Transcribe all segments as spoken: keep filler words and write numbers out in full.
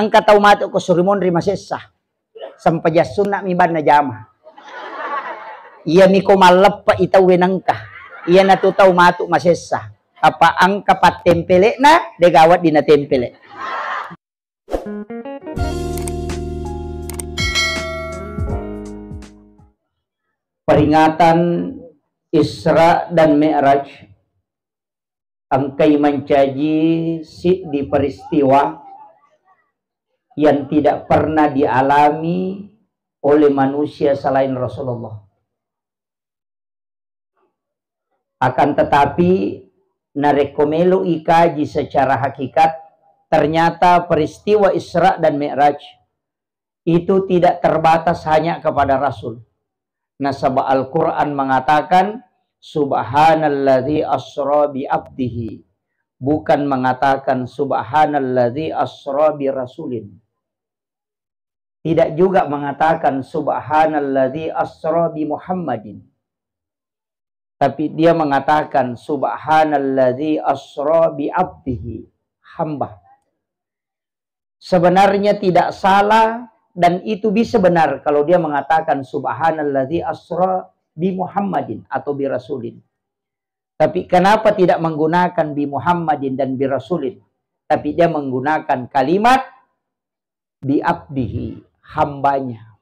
Engka tau matu ko suri monri masessa. Sempajang sunna mi banna jama. Iya mi ko malleppe i tau wenengka. Iya natu tau matu masessa. Apa engka pattempelekna, de gawa dina tempele. Peringatan Isra dan Mi'raj engkai mancaji siddi peristiwa yang tidak pernah dialami oleh manusia selain Rasulullah. Akan tetapi, narekko melo ikaji secara hakikat, ternyata peristiwa Isra dan Mi'raj itu tidak terbatas hanya kepada Rasul. Nasaba Al-Quran mengatakan, "Subhanalladzi asra bi abdihi." Bukan mengatakan, "Subhanalladzi asra bi rasulin." Tidak juga mengatakan, "Subhanalladzi asra bi Muhammadin." Tapi dia mengatakan, "Subhanalladzi asra bi abdihi." Hamba. Sebenarnya tidak salah dan itu bisa benar kalau dia mengatakan, "Subhanalladzi asra bi Muhammadin" atau "bi rasulin". Tapi kenapa tidak menggunakan "bi Muhammadin" dan "bi rasulin"? Tapi dia menggunakan kalimat "bi abdihi", hambanya.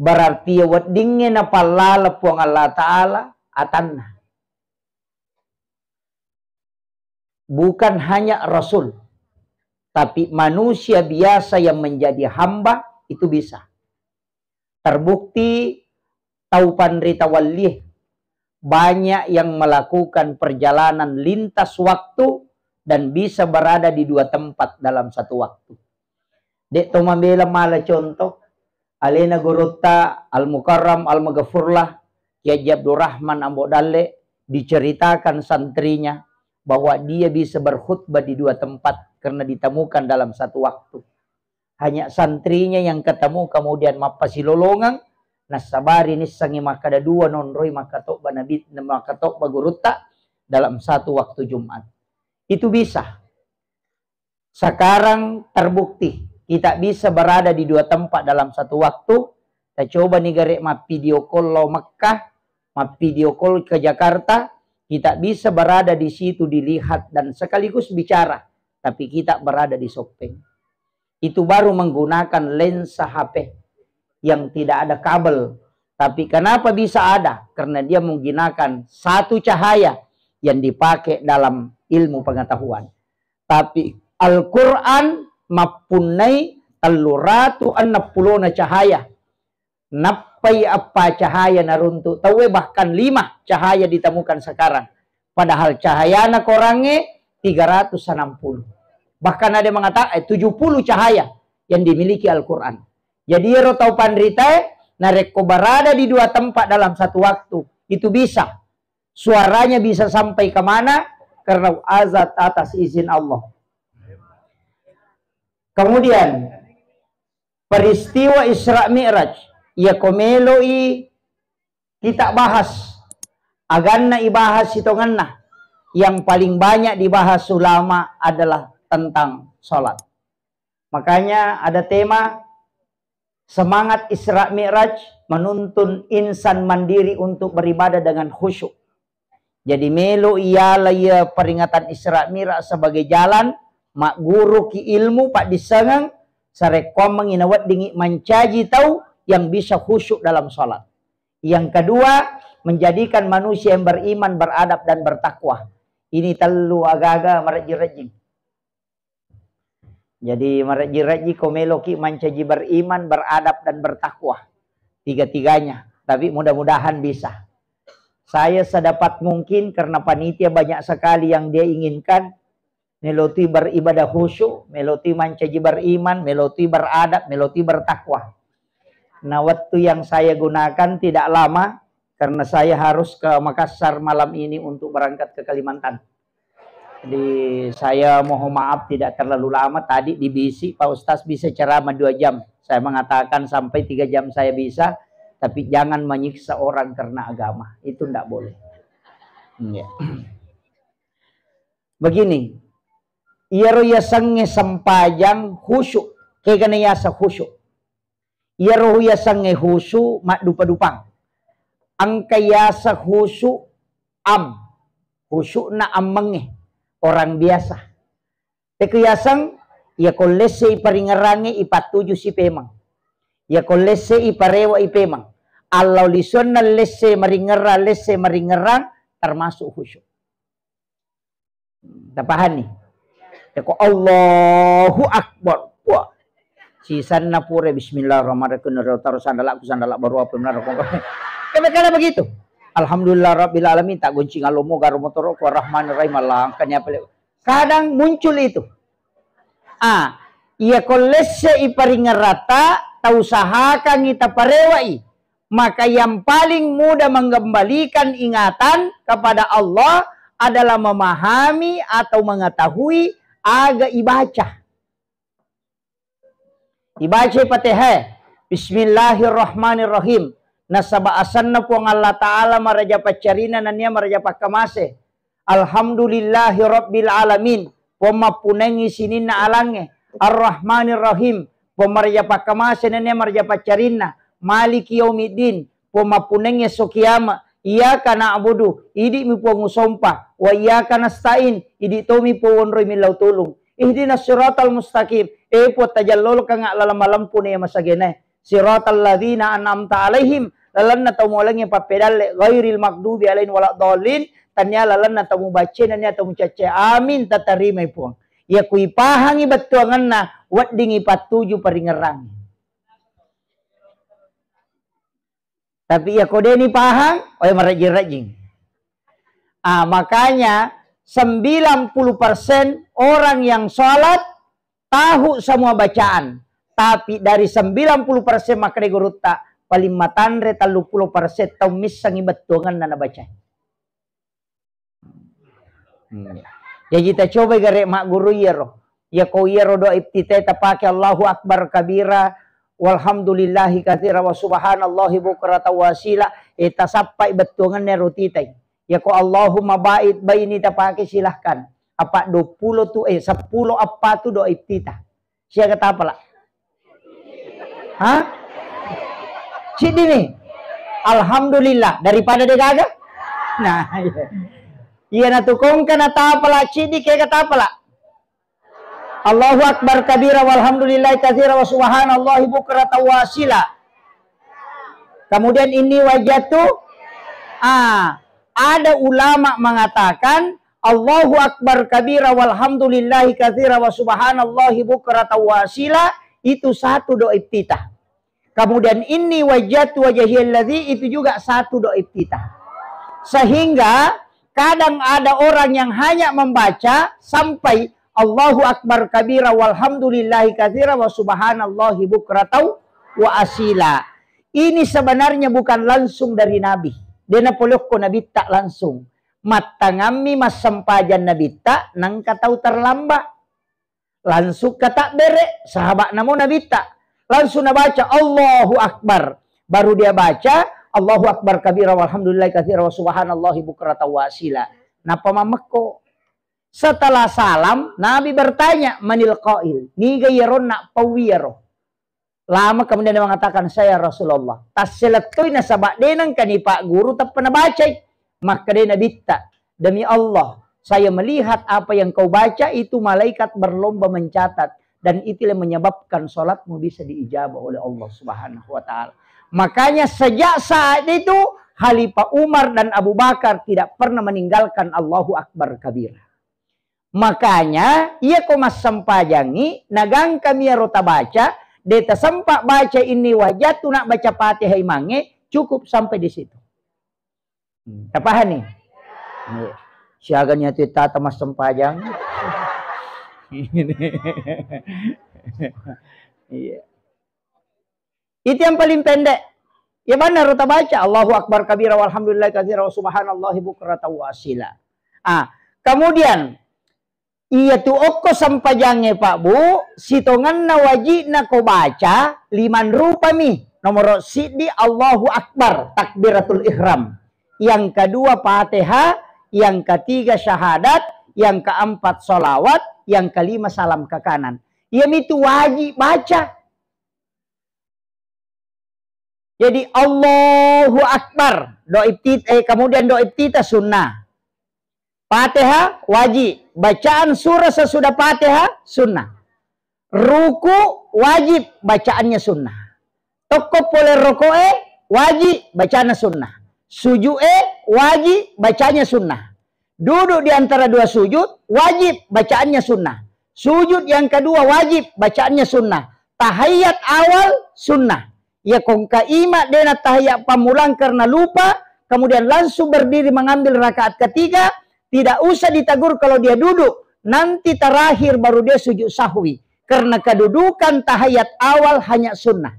Berarti weddingnge napallala Puang Allah Ta'ala atanna. Bukan hanya Rasul, tapi manusia biasa yang menjadi hamba itu bisa. Terbukti tau panrita wallie banyak yang melakukan perjalanan lintas waktu dan bisa berada di dua tempat dalam satu waktu. De' to mabela mala contoh, alena gurutta Al-Mukarram Al-Maghfurlah, Kiai Haji Abdurrahman Ambo Dalle, diceritakan santrinya bahwa dia bisa berkhutbah di dua tempat karena ditemukan dalam satu waktu. Hanya santrinya yang ketemu kemudian mappasilolongeng, nassabari nissengngi makkeda dua nonroi makkatobba nabi, makkatobba gurutta dalam satu waktu Jumat. Itu bisa. Sekarang terbukti kita bisa berada di dua tempat dalam satu waktu. Kita coba nih gare mappidio call lo Mekah, mappidio call ke Jakarta, kita bisa berada di situ dilihat dan sekaligus bicara, tapi kita berada di Soppeng. Itu baru menggunakan lensa H P yang tidak ada kabel. Tapi kenapa bisa ada? Karena dia menggunakan satu cahaya yang dipakai dalam ilmu pengetahuan. Tapi Al-Quran mappunnai telluratu enneng pulona cahaya. Nappai eppa cahaya naruntuk tauwe, bahkan lima cahaya ditemukan sekarang. Padahal cahayana korangnge tiga ratus enam puluh. Bahkan ada yang mengatakan, eh, tujuh puluh cahaya yang dimiliki Al-Quran. Jadi, ero tau panritae, narekko berada di dua tempat dalam satu waktu, itu bisa. Suaranya bisa sampai ke mana? Karena azat atas izin Allah. Kemudian, peristiwa Isra Mi'raj, iya ko meloi kita bahas, aganna ibahas sitongenna, yang paling banyak dibahas ulama adalah tentang salat. Makanya ada tema semangat Isra Mi'raj menuntun insan mandiri untuk beribadah dengan khusyuk. Jadi, melo iyala iya peringatan Isra Mi'raj sebagai jalan magguruki ilmu paddissengeng, sarekkoammengngi naweddingngi mancaji tau yang bisa khusyuk dalam salat. Yang kedua, menjadikan manusia yang beriman, beradab, dan bertakwa. Ini tellu agaga marejji-rejjing. Jadi, marejji-rejji ko meloki mancaji beriman, beradab, dan bertakwa. Tiga-tiganya. Tapi mudah-mudahan bisa. Saya sedapat mungkin, karena panitia banyak sekali yang dia inginkan, melotui beribadah khusyuk, melotui mancaji beriman, melotui beradab, melotui bertakwa. Nah, waktu yang saya gunakan tidak lama, karena saya harus ke Makassar malam ini untuk berangkat ke Kalimantan. Jadi, saya mohon maaf tidak terlalu lama. Tadi dibisi, "Pak Ustaz bisa ceramah dua jam." Saya mengatakan, "Sampai tiga jam saya bisa, tapi jangan menyiksa orang karena agama." Itu ndak boleh. Iya. Begini, iyaro yasengnge sempajang khusyuk. Kegana yaseng khusyuk. Iyaro yasengnge khusyuk maddupa-dupang. Engka yaseng khusyuk am, khusyukna ammengnge, orang biasa. Pekku yaseng, iya ko lesse i paringerrangnge ipattuju si pemeng. Iya ko lesse i parewa i pemeng. Allau lisuanna lesse maringerrang, lesse maringerrang, termasuk khusyuk. Tapahanni? Yako Allahu Akbar. Wah. Sisanna pura Bismillahirrahmanirrahim. Terus sandalakku, sandalak baru apa benar kok. Kami kala begitu. Alhamdulillah Rabbil Alamin. Tak goncing alomo garo motoro ku Rahmanir Rahim. Langkahnya apa le-, kadang muncul itu. Ah, iya ko lesse i paringerrata, tausahakangi taparewai. Maka yang paling mudah mengembalikan ingatan kepada Allah adalah memahami atau mengetahui aga ibaca. Ibaca Fatihah, Bismillahirrahmanirrahim. Nasaba asenna Puang Allah Ta'ala maraja paccarina nennia maraja pakkamase. Alhamdulillahi Rabbil Alamin, Puang mappunengngi sininna alangnge. Ar-Rahmanir Rahim, Puang maraja pakkamase nennia maraja paccarinna. Maliki Yaumiddin, Puang mappunengngi esso kiama. Iyyaka na'budu, idi'mi Puang usompa. Wa iyyaka nasta'in, idi' tomi Puang wonroi millau tulung. Ihdinas siratal mustaqim, e Puang tajallolkangnga lalang malempu na iya masagenae. Siratal ladzina an'amta alaihim, lalenna tau mualengnge pappedalle, ghairil maghdubi alaihim waladdallin, tania lalenna tau mubaccae nennia tau mucaccae. Amin, tatarimai Puang. Iya ku ipahangi bettuangenna, weddingngi pattuju paringerrangnge. Tapi iya ko deni pahang, oh ya marejing-rejing. Ah, makanya sembilan puluh persen orang yang sholat tahu semua bacaan. Tapi dari sembilan puluh persen makkeda gurutta, paling matanre tellu puluh persen tau missengngi bettuangenna nabaca. Hmm. Jaji tacobai gare magguru iyaro. Iya ko iyaro doa iftitah tapake Allahu Akbar kabira, walhamdulillahi katsira wa subhanallahi bukratan wa asila, eh, tasappai bettuangenna ro titai. Iya ko Allahumma ba'id baini tapake, silahkan. Apa dua puluh tu, eh, seppulo appa tu doa iftitah. Siaga tapala? Hah? Siddi ni. Alhamdulillah. Daripada de gaga? Nah, iya. Iya natu kongka na tapala siddi kega tapala. Allahu Akbar kabira walhamdulillahi katsira wa subhanallahi bukratan wa asila. Kemudian ini wajatu, ah, ada ulama mengatakan Allahu Akbar kabira walhamdulillahi katsira wa subhanallahi bukratan wa asila, itu satu doa iftitah. Kemudian ini wajatu wajhiyalladzi, itu juga satu doa iftitah. Sehingga kadang ada orang yang hanya membaca sampai Allahu Akbar kabira walhamdulillahi katsira wa subhanallahi bukratan wa asila. Ini sebenarnya bukan langsung dari Nabi. De napolokko Nabitta langsung. Mattangammi massempajang Nabitta, nengka tau terlambat. Langsung katabbere, sahabat namo Nabitta. Langsung nabaca Allahu Akbar. Baru dia baca Allahu Akbar kabira walhamdulillahi katsira wa subhanallahi bukratan wa asila. Nappa mammekko. Setelah salam, Nabi bertanya, "Manil qail?" Niga iyaronna pauwi iyaro? Lama kemudian dia mengatakan, "Saya Rasulullah." Tasselettoi nasaba de nengkani Pak Guru teppa nabacai. Makkedai Nabitta, "Demi Allah, saya melihat apa yang kau baca itu malaikat berlomba mencatat dan itulah menyebabkan salatmu bisa diijabah oleh Allah Subhanahu wa taala." Makanya sejak saat itu Khalifah Umar dan Abu Bakar tidak pernah meninggalkan Allahu Akbar kabira. Makanya, iya ko massempajangngi, nagangkami iyaro tabaca, de tasempa baca inni wajjahtu na baca Fatihah imangnge, cukup sampai di situ. Hmm, tapahani? Iya. Siagani atu tata massempajang. Iya. Itu yang paling pendek. Ya benar, tabaca Allahu Akbar kabira walhamdulillahi katsira wa subhanallahi bukratan wa asila. Ah, kemudian, iyatu okko sempajangnge, Pak Bu, sitongenna wajibna ko baca, lima rupami. Nomoro siddi Allahu Akbar, takbiratul ihram. Yang kedua Fatihah, yang ketiga syahadat, yang keempat salawat, yang kelima salam ke kanan. Iyamitu wajib baca. Jadi Allahu Akbar, doa iftit-, eh, kemudian doa iftitah sunnah. Fatihah wajib, bacaan surah sesudah Fatihah sunnah. Ruku wajib, bacaannya sunnah. Tokko pole roko'e wajib, bacaannya sunnah. Suju'e wajib, bacanya sunnah. Duduk di antara dua sujud wajib, bacaannya sunnah. Sujud yang kedua wajib, bacaannya sunnah. Tahiyat awal sunnah. Iya kongka ima dena tahiyat pammulang karena lupa, kemudian langsung berdiri mengambil rakaat ketiga, tidak usah ditegur kalau dia duduk. Nanti terakhir baru dia sujud sahwi. Karena kedudukan tahiyat awal hanya sunnah.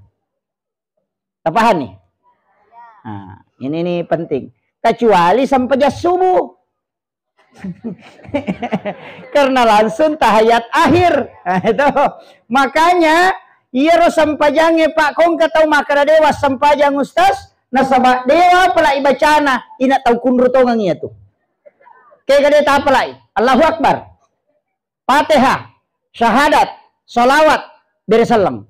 Tapaham nih? Nah, ini nih penting. Kecuali sempajang subuh. Karena langsung tahiyat akhir. Nah, itu. Makanya, iyaro sempajangnge, Pak, kongka tau makkeda dewa sempajang, Ustaz, nasaba dewa pala ibacana, ina tau kunru tongeng iya tu. Kega de tapalai. Allahu Akbar. Fatihah, syahadat, salawat, bere selleng.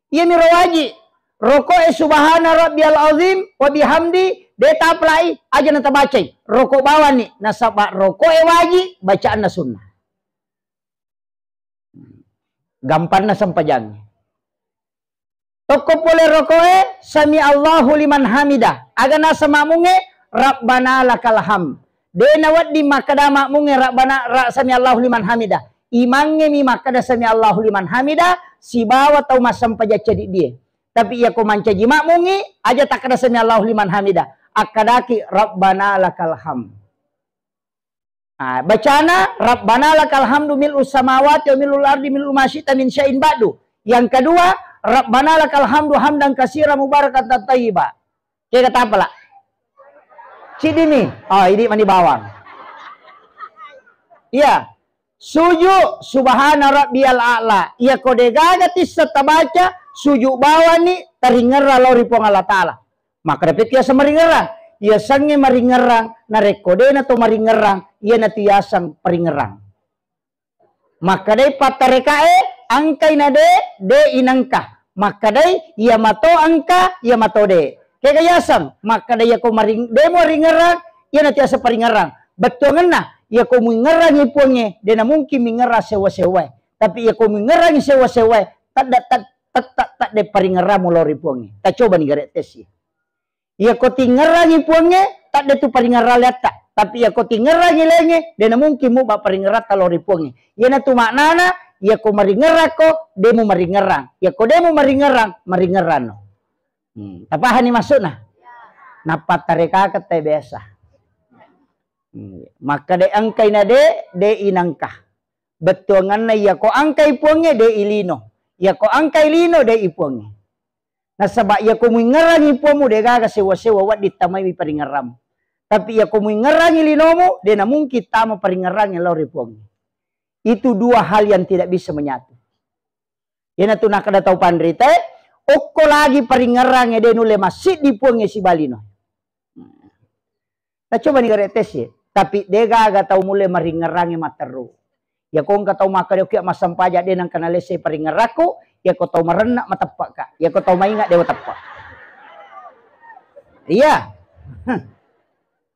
Iyamiro waji. Roko'e subhana rabbiyal azim wa bihamdi, de tapalai, aja natabacai. Roko bawani, nasaba roko'e waji, bacaanna sunnah. Gampanna sempajangnge. Tokko pole roko'e, sami Allahu liman hamidah. Aga naseng makmungnge, Rabbana lakal hamd. De nawedding makkeda makmungnge, Rabbana, ra-, sami Allahu liman hamidah. Imangnge mi makkeda sami Allahu liman hamidah, sibawa tau massempajang ceddiddie. Tapi iyako mancaji makmungngi, aja takkeda sami Allahu liman hamidah. Akkedaki Rabbana lakal hamd. Ah, bacana, Rabbana lakal hamdu mil'us samawati wa mil'ul ardi mil'u ma syi'ta min syai'in ba'du. Yang kedua, Rabbana lakal hamdu hamdan katsira mubarakan thayyiba. Kega tapala? Cidini. Oh, idi mani bawang. Iya. Suju subhana rabbiyal a'la. Iyako degaga tissa tabaca, suju bawani taringerra lao ri Puang Allah Ta'ala. Makkeda pekki yaseng maringerrang. Yasengnge maringerrang, narekko dena to maringerrang, iyanatu yaseng paringerrang. Makkedai pattarekae, engkai na de, de inengka. Makkedai iya mato engka, iya mato de. Kega yaseng? Makkeda iyako maring-, demo ringerrang, iyanatu yaseng paringerrang. Bettuangenna, iyako muingerrangi Puangnge, dena mungkin mingerrang sewwa-sewwae. Tapi iyako muingerrangi sewwa-sewwae, tadda-, tad-, tetta-, tadde paringerramu lao ri Puangnge. Tacobani gare tessi. Iyako tingerrangi Puangnge, tadde tu paringerrang leatta. Tapi iyako tingerrangi laingnge, dena mungkin muba paringerratta lao ri Puangnge. Iyanatu maknana, iyako maringerrakko, demu maringerrang. Iyako demu maringerrang, maringerranno. Hmm, tapahani maksudna? Nappa tarekaketta biasa. Hmm, makkeda engkai na de, de inengka. Bettuangenna iyako engkai Puangnge, de ilino. Iyako engkai lino, de ipuangnge. Nasaba iyako muingerrangi Puangmu, degaga sewwa-sewwa wedding tamaiwi paringerrammu. Tapi iyako muingerrangi linomu, dena mungkin tama paringerrangi lao ri Puangnge. Itu dua hal yang tidak bisa menyatu. Iyanatu nakkeda tau panritae, okko lagi paringerrangnge de nulle massiddi Puangnge sibawa lino. Tacobani gare tessi, tapi degaga tau mulle maringerrangnge matteru. Iyako engka tau makkeda okki massempajang de nengka nalesse paringerrakku, iyako tau marenna mateppe'ka, iyako tau mainga de wateppe. Iya.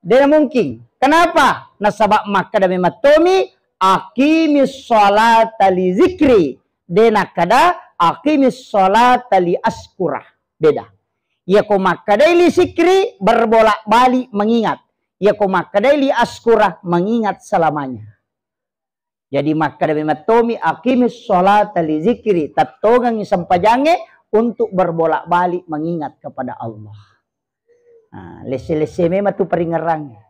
Dena mungkin. Kenapa? Nasaba makkeda memang tomi, "Aqimis sholata li zikri." De nakkeda, "Aqimis sholata li askura." Beda. Iyako makkedai li zikri, berbolak-balik mengingat. Iyako makkedai li askura, mengingat selamanya. Jadi makkeda memang tomi, "Aqimis sholata li zikri", tettongengi sempajangnge untuk berbolak-balik mengingat kepada Allah. Nah, lesse-lesse memang tu paringerrangnge.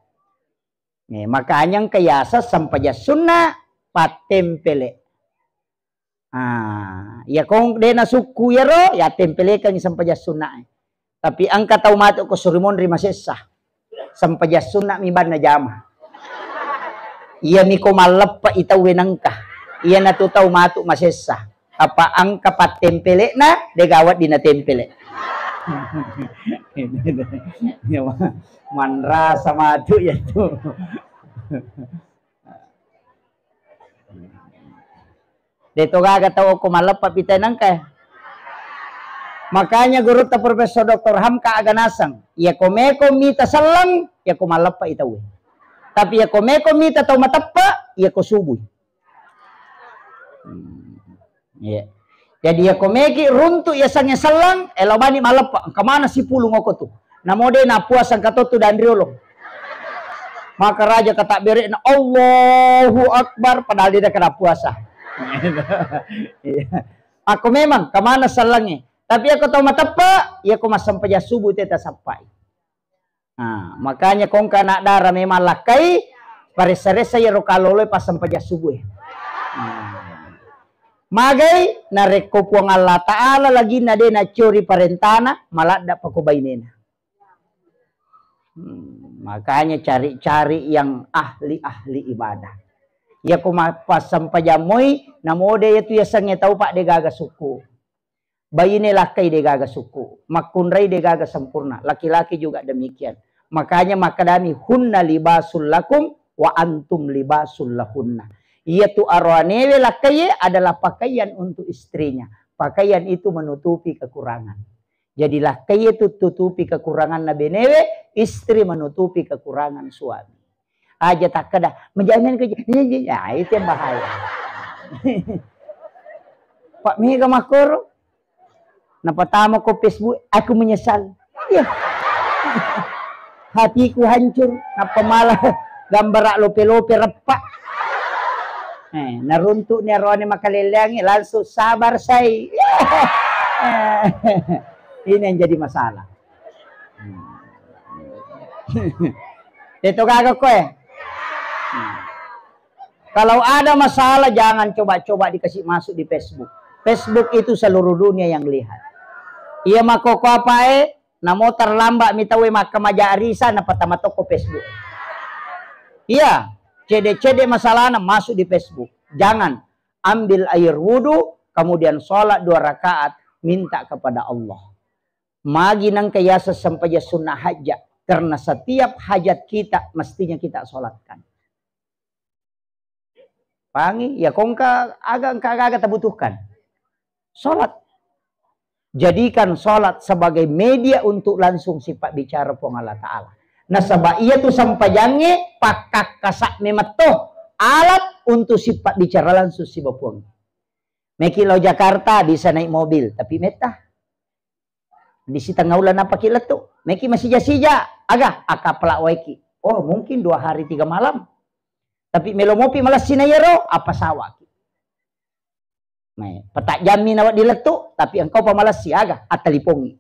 Eh, makanya engka yaseng sempajang sunna pattempele. Ah, iyako de nasukku iyaro, ya tempelekengi sempajang sunnae. Tapi engka tau matu ko suri monri masessa. Sempajang sunna mi banna jama. Iyami ko malleppe i tauwe nengka. Iyanatu tau matu masessa. Apa engka pattempelekna, degaga wedding natempele. Manrasa matu iyatu. De to gaga tau ko malleppa pitai nangka. Makanya gurutta Profesor Doktor Hamka aga naseng, iya ko meko mita selleng, iya ko malleppa i tauwe. Tapi iya ko meko mita tau mateppa, iya ko subui. Hmm. Iya. Jadi iya ko meki runtu iya sange selleng, elo bani malleppa, engka mana sipulung oko tu. Namo de napuasa engka to tu danriolo. Maka raja kata berekna Allahu Akbar, padahal dia kena puasa. Iya. Ako memang kemana sellengnge. Tapi ako tau mateppa, iya ko massempajang subuh teta sappai. Nah, makanya kongka anak dara memang lakkai paressa-ressa iyaro kaloloe passempajang subuh. Nah. Magai narekko Puang Allah Ta'ala lagi na de nacori parentana, maladda pako bainena. Hmm, makanya cari-cari yang ahli-ahli ibadah. Iya ko mappassempajang moi, namode iya tu yasengnge tau pak de gaga sukku. Baine lakkai de gaga sukku, makkunrai de gaga sempurna, laki-laki juga demikian. Makanya makkedami hunna libasul lakum wa antum libasul lahunna. Iya tu aroanewe lakkaie adalah pakaian untuk istrinya. Pakaian itu menutupi kekurangan. Jadi lakkaie tu tutupi kekuranganna benewe, istri menutupi kekurangan suami. Aja takkeda, "Menjamin ke," ya, itu yang bahaya. Pak mega makoro. Napatama ko Facebook, "Aku menyesal." Iya. Hatiku hancur, nappa malah gambara lope-lope reppa. Eh, naruntuk ni aroane makaleleangi, langsung sabar sai. Ini yang jadi masalah. Teto gaga koe. Kalau ada masalah, jangan coba-coba dikasih masuk di Facebook. Facebook itu seluruh dunia yang lihat. Iya makkoko apae, namo terlambat mi tauwe makkamaja arisa, napatama tokko Facebook. Iya, cede-cede masalahna masuk di Facebook. Jangan, ambil air wudhu, kemudian sholat dua rakaat, minta kepada Allah. Magi nangka yaseng sempajang sunnah hajat, karena setiap hajat kita mestinya kita sholatkan. Pangi, ya kongka aga engka aga tabutuhkan. Sholat. Jadikan sholat sebagai media untuk langsung sifat bicara Puang Allah Ta'ala. Nasaba iya tu sempajangnge pakkakkasa memetto alat untuk sifat bicara langsung siba Puang. Meki lao Jakarta bisa naik mobil, tapi metta. Di sitengah uleng napaki lettu. Meki masija-sija, aga, akapla waiki. Oh, mungkin dua hari tiga malam. Tapi melo mopi malessi na iyaro, apa sawaki. Mai, petajammi nawa di lettu, tapi engkau pamalessi, aga, attalipongi.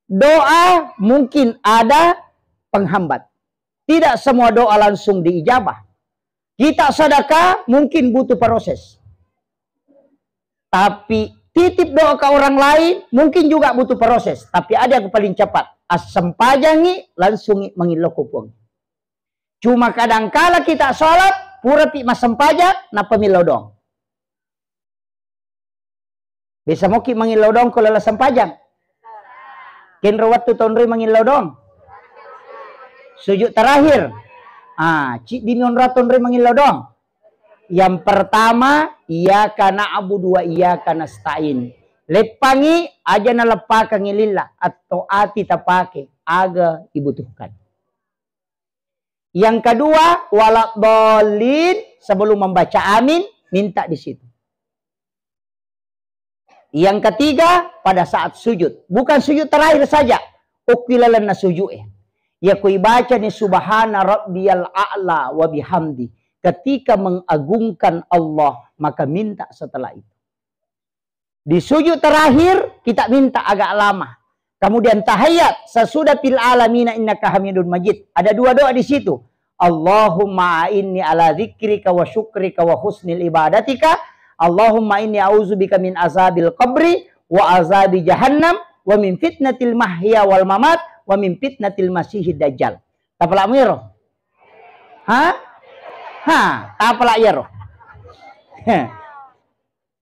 Doa mungkin ada penghambat. Tidak semua doa langsung diijabah. Kita sedekah mungkin butuh proses. Tapi titip doa ke orang lain mungkin juga butuh proses. Tapi ada yang paling cepat. Assempajangi, langsungi mangilloko Puang. Cuma kadangkala kita sholat, purapi massempajang, nappa millau doang. Bisa moki mangillau doang ko lala sempajang. Kenro wattu tonroi mangillau doang. Sujud terakhir. Ah, ciddi mi onro tonroi mangillau doang. Yang pertama, iyyaka na'budu wa iyyaka nasta'in. Leppangi, aja naleppakangi lillah, atau ati tapake, aga ibutuhkan. Yang kedua, waladhdallin, sebelum membaca amin, minta di situ. Yang ketiga, pada saat sujud. Bukan sujud terakhir saja, okki lalenna sujud e. Ya kui baca ni subhana rabbiyal a'la wa bihamdi. Ketika mengagungkan Allah, maka minta setelah itu. Di sujud terakhir, kita minta agak lama. Kemudian tahiyat, sesudah fil alamina innaka hamidun majid. Ada dua doa di situ. Allahumma a'inni ala dzikrika wa syukrika wa husnil ibadatika. Allahumma inni a'udzubika min azabil qabri wa azabi jahannam wa min fitnatil mahya wal mamat wa min fitnatil masihid dajjal. Tapalak muiro? Ha? Ha, tapalak iyaro.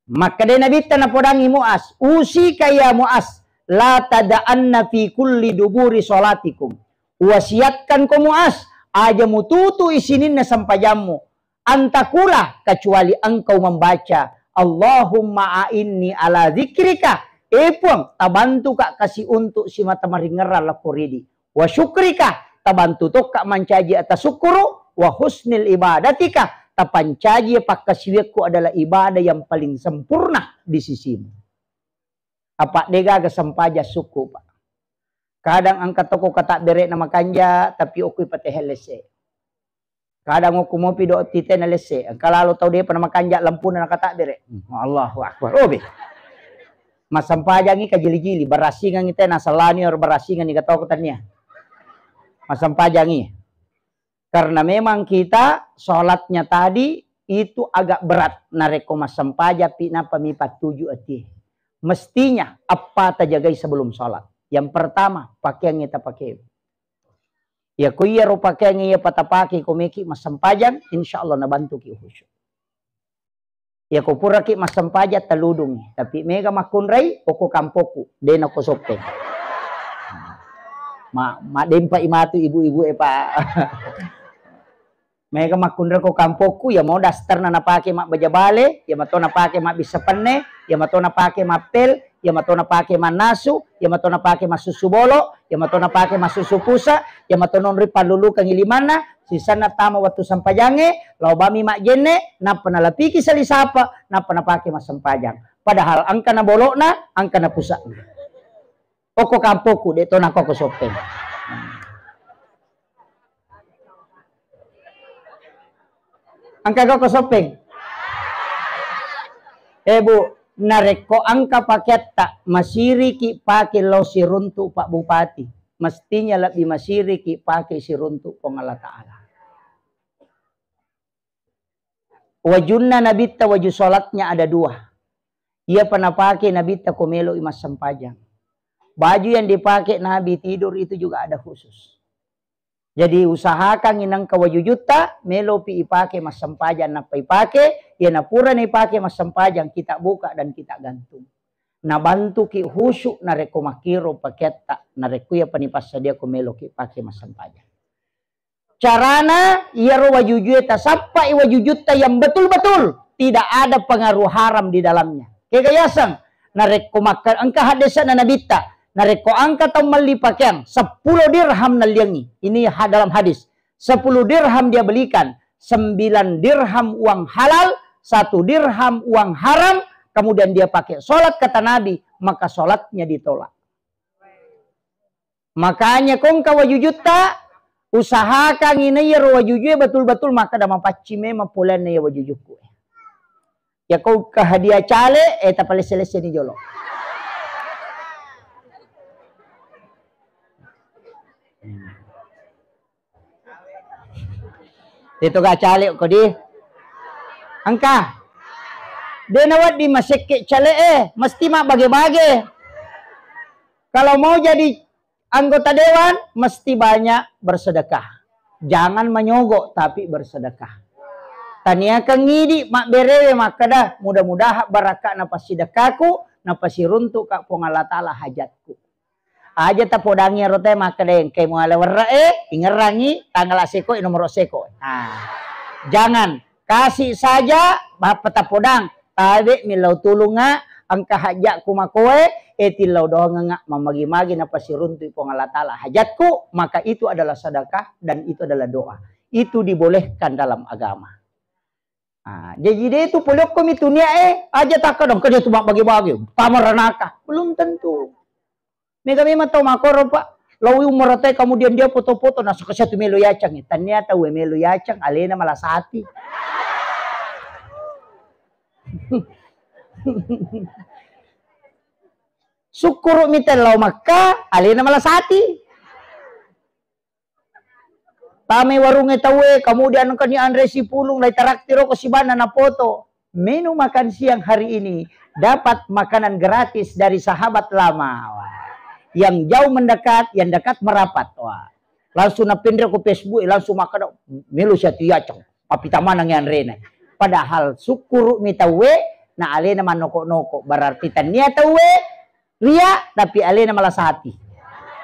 Makkeda Nabitta napodangi Muaz, "Usika ya Muaz, la tada'anna fi kulli duburi sholatikum." Wasiatkan ko Muaz, aja mututu isininna sempajammu. Antakula, kecuali engkau membaca, "Allahumma a'inni ala dzikrika." Eh Puang, tabantuka kasi untuk simata maringerrang lakko ridi. Wa syukrika, tabantu tokka mancaji atasukkuru, wa husnil ibadatika, tapancaji pakkasiwiakku adalah ibadah yang paling sempurna di sisimu. Apa de gaga sempaja sukku, Pak. Kadang engka toko kata bere na makanja, tapi okui patehe lese. Kadang okku mopi do tite na lesse. Engka lalo tau depa na makanja lampuna na kata bere. Hmm, Allahu Akbar. Oh, be. Massempajangi kajili-jili, barasingangi tena salani or barasingangi katoko tania. Massempajangi. Karena memang kita sholatnya tadi itu agak berat. Narekko massempaja pi napa mi pattuju ati. Mestinya apa tajagai sebelum sholat. Yang pertama, pakaian kita pakai. Ya ko iya ro pakaian iya patapake ko meki massempajang, insya Allah nabantuki khusyuk. Ya ko puraki massempajang taludungi, tapi mega makkunrai oko kampokku, de nako soppeng. Ma, madempa imatu ibu-ibu e, Pak. Mega makkunrai ko kampokku, ya mau dasterna napake mabbaja bale, ya mato napake mabbissa penne, ya mato napake mappel, ya mato napake mannasu, ya mato napake massusu bolo, ya mato napake massusu pusa, ya mato nonri pallulukangi limanna, sisenna tama wettu sempajangnge, lao bami majjenne, nappa nalapiki sali sapa, nappa napake massempajang. Padahal engka na bolokna, engka na pusa'na. Okko kampokku, de to nako ko soppeng. Engka ko soppeng? Eh, Bu, narekko engka pakeatta, masiriki pake lao siruntu Pak Bupati. Mestinya lebbi masiriki pake siruntu Puang Allah Ta'ala. Wajunna Nabitta, waju sholatnya ada dua. Iyapa napake Nabitta ko meloi massempajang. Baju yang dipakai Nabi tidur itu juga ada khusus. Jadi usahakan inengka wajujutta, melopi ipake massempajang, nappa ipake, iya napura naipake massempajang, kita buka dan kita gantung. Nabantuki khusyuk narekko makkiro pakeatta, narekko iyapa nipassadiako meloki pake massempajang. Carana, iyaro wajujue tasappai wajujutta yang betul-betul tidak ada pengaruh haram di dalamnya. Kega yaseng, narekko makka-, engka haddese'na Nabitta, narekko engka tau melli pakeang seppulo dirham nalliangi. Ini ha-, dalam hadis. Sepuluh dirham dia belikan, sembilan dirham uang halal, satu dirham uang haram, kemudian dia pakai sholat, kata Nabi, maka sholatnya ditolak. Makanya ko engka wajujutta, usahakan ina iyaro wajujue betul-betul makkeda mapaccing memang poleanna iya wajujukku. Ya ko ke hadiah cale, eh, tapalesse-lesseni jolo. Itu ga cale ko di. Engka. De nawedding masekke cale, eh, mesti mabbage-bage. Kalau mau jadi anggota dewan, mesti banyak bersedekah. Jangan manyogok, tapi bersedekah. Taniakan ngidi mabberewe makkeda, mudah-mudahan barakka napasidekahku, napasiruntuka Puang Allah Ta'ala hajatku. Aja tapodangi ero te makkeda engkai muala werre e, ingerrangi tanggal seko e, nomor seko. Nah, jangan. Kasih saja, bappa tapodang. Tabe millau tulunga, engka hajatku makoe, e tillau doangenga, mamagi-magi napasiruntui Puang Allah Ta'ala hajatku, maka itu adalah sedekah dan itu adalah doa. Itu dibolehkan dalam agama. Ah, jaji de tu polokko mi tunia e, aja takka dong, kerja tu bagi-bagi, tama ranaka. Belum tentu. Mega memang tau makkoro, Pak. Lao umrah te, kemudian dia foto-foto, nah, suka satu melo yacang. Tania tau melo yacang, alena malasati. Sukkuru mi te lao Makkah, alena malasati. Tamai warungnge tauwe, kemudian engkani anre sipulung, lai taraktir ko sibanna napoto. Menu makan siang hari ini dapat makanan gratis dari sahabat lama. Wah. Yang jauh mendekat, yang dekat merapat. Wah. Langsung napinre ko Facebook, langsung makkeda, melo siatu yacang. Mapita maneng anrena. Padahal sukkuru mi tauwe, na alena manoko-noko. Berarti tania tauwe ria, tapi alena malasati.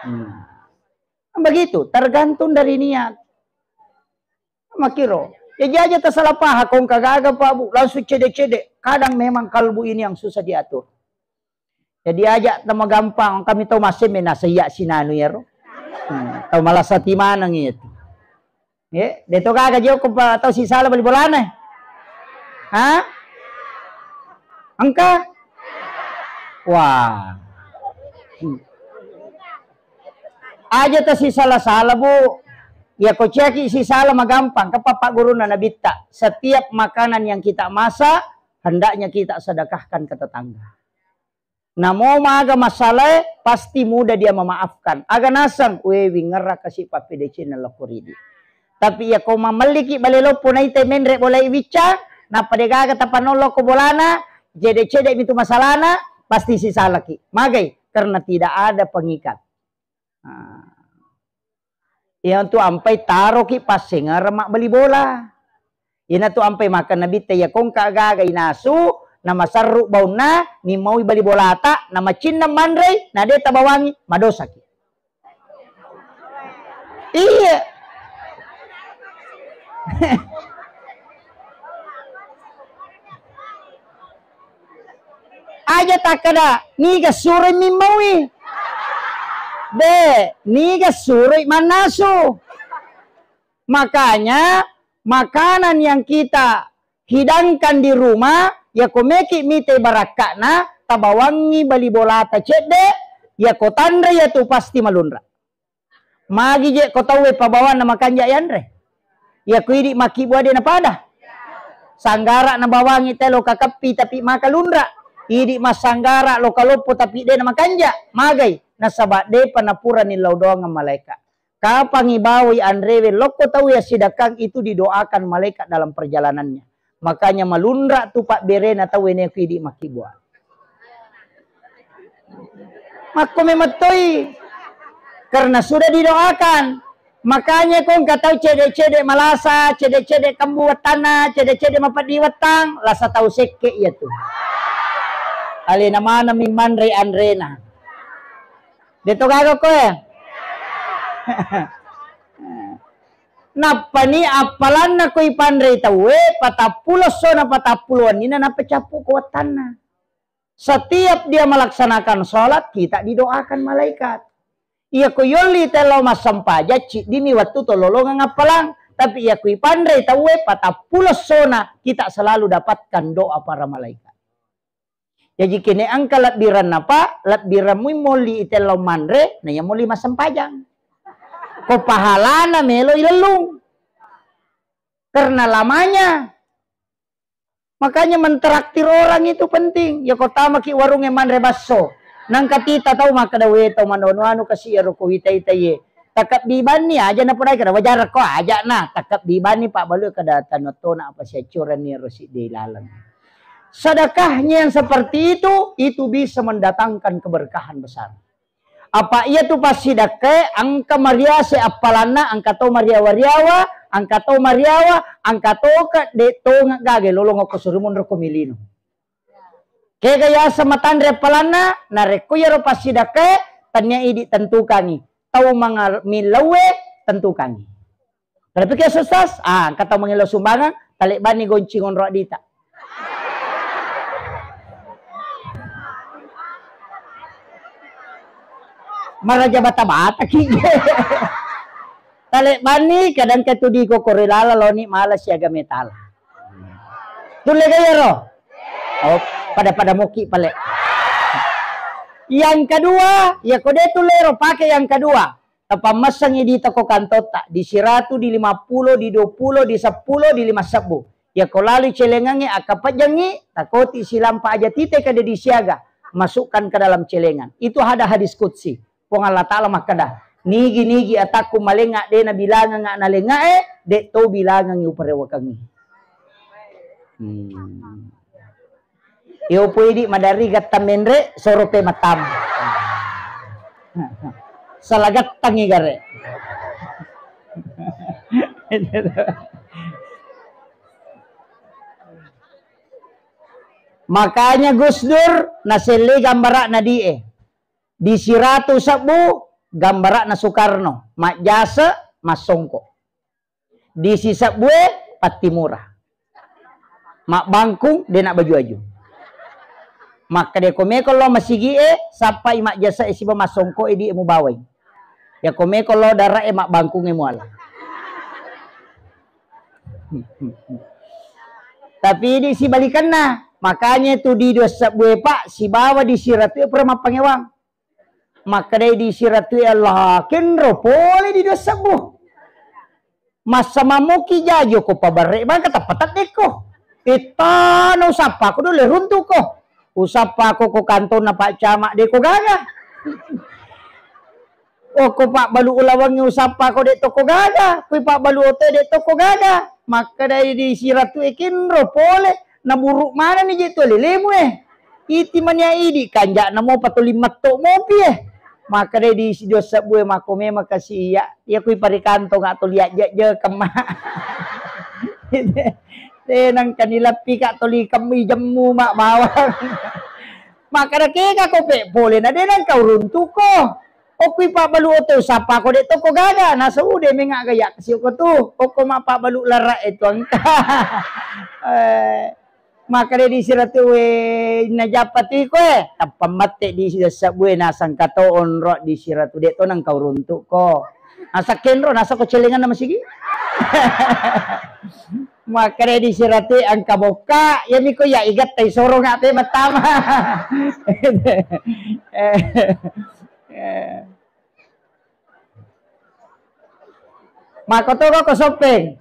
Hmm. Begitu, tergantung dari niat. Makkiro, Jadi aja tasalah paham, kong kagaga, Pak, Bu, langsung cede-cede. Kadang memang kalbu ini yang susah diatur. Jadi aja tau magampang, kami tau masemme nasaiya sinanu iyaro. Hmm, tau malasa timaneng itu. Ye, de to gaga jokko pa tau sisala bali bolana. Ha? Engka? Wah. Hmm. Aja ta sisala-sala, Bu. Ya ko ciaki sisala magampang, ke papa guruna Nabitta. Setiap makanan yang kita masak, hendaknya kita sedekahkan ke tetangga. Namo maga masalae, pasti mudah dia memaafkan. Aga naseng, we, wingerra kasi pappedecenna lokko ridi. Tapi iya ko mamelliki bale loppo naita menre bolai wicca, nappa degaga tapanollo ko bolana, cede-cede mitu masalana, pasti sisalaki. Magai? Karena tidak ada pengikat. Nah. Iyanatu ampai taroki passengereng mabbali bola. Iyanatu ampai makkeda Nabitta, iya kongka gaga inasu, namaserru baunna, nimmaui bali bolata, namacinnang manrei, na de tabawangi, madosaki. Iya. Aja takkeda, niga suroi mimmaui. De, niga suroi mannasu. Makanya, makanan yang kita hidangkan di rumah, yako meki mite barakka'na, tabawangi bali bolata cedde, yako tanre yatu pasti malunra. Magi je ko tauwe pabawanna makanja yanre? Iya ko idi makkibua de napada. Sanggara nabawangi telo kakeppi tapi maka lunra. Idi massanggara lo kaloppo tapi de namakanja. Magai? Nasaba depa napurani lau doangeng malaika. Kapangi bawai anrewe lokko tau ya sidakang itu didoakan malaikat dalam perjalanannya. Makanya malunra tu pabberena tau weneko idi makkibua. Makko memettoi. Karena sudah didoakan. Makanya ko engka tau cede-cede malasa, cede-cede kembu wettanna, cede-cede mapeddi wettang, lasa tau sekke iya tu. Alena maneng mi manre anrena. De to gaga ko e? Nappani appalanna ko ipanrei tauwe, patappulo essona patappulo wenninna nappa cappu ko wettanna. Setiap dia melaksanakan sholat, kita didoakan malaikat. Iya ko yolli tellau massempajang, ciddimi wettu tololongeng appalang. Tapi iya ko ipanrei tauwe, patappulo essona, kita selalu dapatkan doa para malaikat. Jaji kene engka lebbirenna, Pak, lebbireng mui molli itellau manre, na iya molli massempajang. Ko pahalana melo ilellung. Karena lamanya. Makanya mentraktir orang itu penting. Ya ko tamaki warungnge manre basso. Nangka tita tau makkeda, "We, tau manu-anu kasi ero ko wita-ita ye." Takabbi banni aja na podai kada wajar ko aja na. Takabbi banni Pak Balu kada tano tona apa siacuran ni ero sidde laleng. Sedekahnya yang seperti itu, itu bisa mendatangkan keberkahan besar. Apa iya tu passidekkae engka mariase appalanna, engka to mariawa-riawa, engka to mariawa, engka to ke de tonga gage lolong ko suri monro ko milino. Kega yaseng matanre appalanna, narekko iyaro passidekkae, tennia idi tentukangi. Tau mangal-, millauwe tentukangi. Kada pikir sustas, ah, engka tau mangellau sumbangan, talebbanni goncing onro adita. Maraja bata-bata ki. Talebbanni kadang ketudi ko kore lala loni mala siaga metala. Tulle ga iyaro? Oh, pada-pada moki pale. Yang kedua, ya ko de tulle ro, pake yang kedua. Tapammessengngi di toko kantotta, di siratu, di lima pulo, di dua pulo, di seppulo, di lima sebbu. Ya ko lalu celengangnge akkapejjengngi, takoti silampa aja tite kada disiaga, masukkan ke dalam celengan. Itu ada hadis qudsi. Puang Allah Ta'ala makkeda, "Nigi-nigi atakku malenga de nabilangenga nalengae, de to bilangengi uparewakengi." Hmm. Iyo pui di madari gatta menre, soro pe matam. Sala gattangi gare. Makanya Gus Dur naselle gambara'na die. Di siratu sebbu gambara'na Soekarno, majjase, massongko. Di sisebbue Pattimura. Mabbangkung, de' nabbaju-aju. Makkeda ko meko lao masigi'e, sappai majjasa e siba massongko e di e mubawai. Ya ko meko lao dara e mabbangkung e muala. Tapi di sibalikanna, makanya tu di dua sebbu e, Pak, sibawa di siratu e pura mappangewang. Makkedai di siratu e, Allah, kenro pole di dua sebbu. Massa mammuki jajo ko pabarre bangka tappa teddekko. Ittana usappako dole runtuko. Usappako ko kantonna Pak Camat de' ko gaga. Okko pabbalu ulawengnge usappako de' tokko gaga, kui pabbalu oto de' tokko gaga. Makkedai di siratu e, kenro pole, naburu manenni je tu lelemu e. Iti mania idi kanja'na mopa tuli metto mopi e. Makkedai di si dua sebbu e, mako memang kasi iya. Iya kui parikantonga tuli ajjajjekeng ma. De' nengka nileppika tuli kemmi jemmu ma bawang. Makkeda kega ko pe pole na de' nengka uruntuko. Okkui pabbalu oto usappako de' tokko gaga, nasa ude mengaga ya' kasioko tu. Okko mappabbalu larra e tu engka. Eh, makkeda di siratu e, najappa tu iko e, tappa mette di siratu e, nasang kato onro di siratu de' to nengka uruntuko. Nasa kenro, nasa ko celenganna masigi. Makkeda di siratu e, engka bokka, ya miko ya' igattai soronga pe mattama. Eh, eh. Makkotoko ko Soppeng?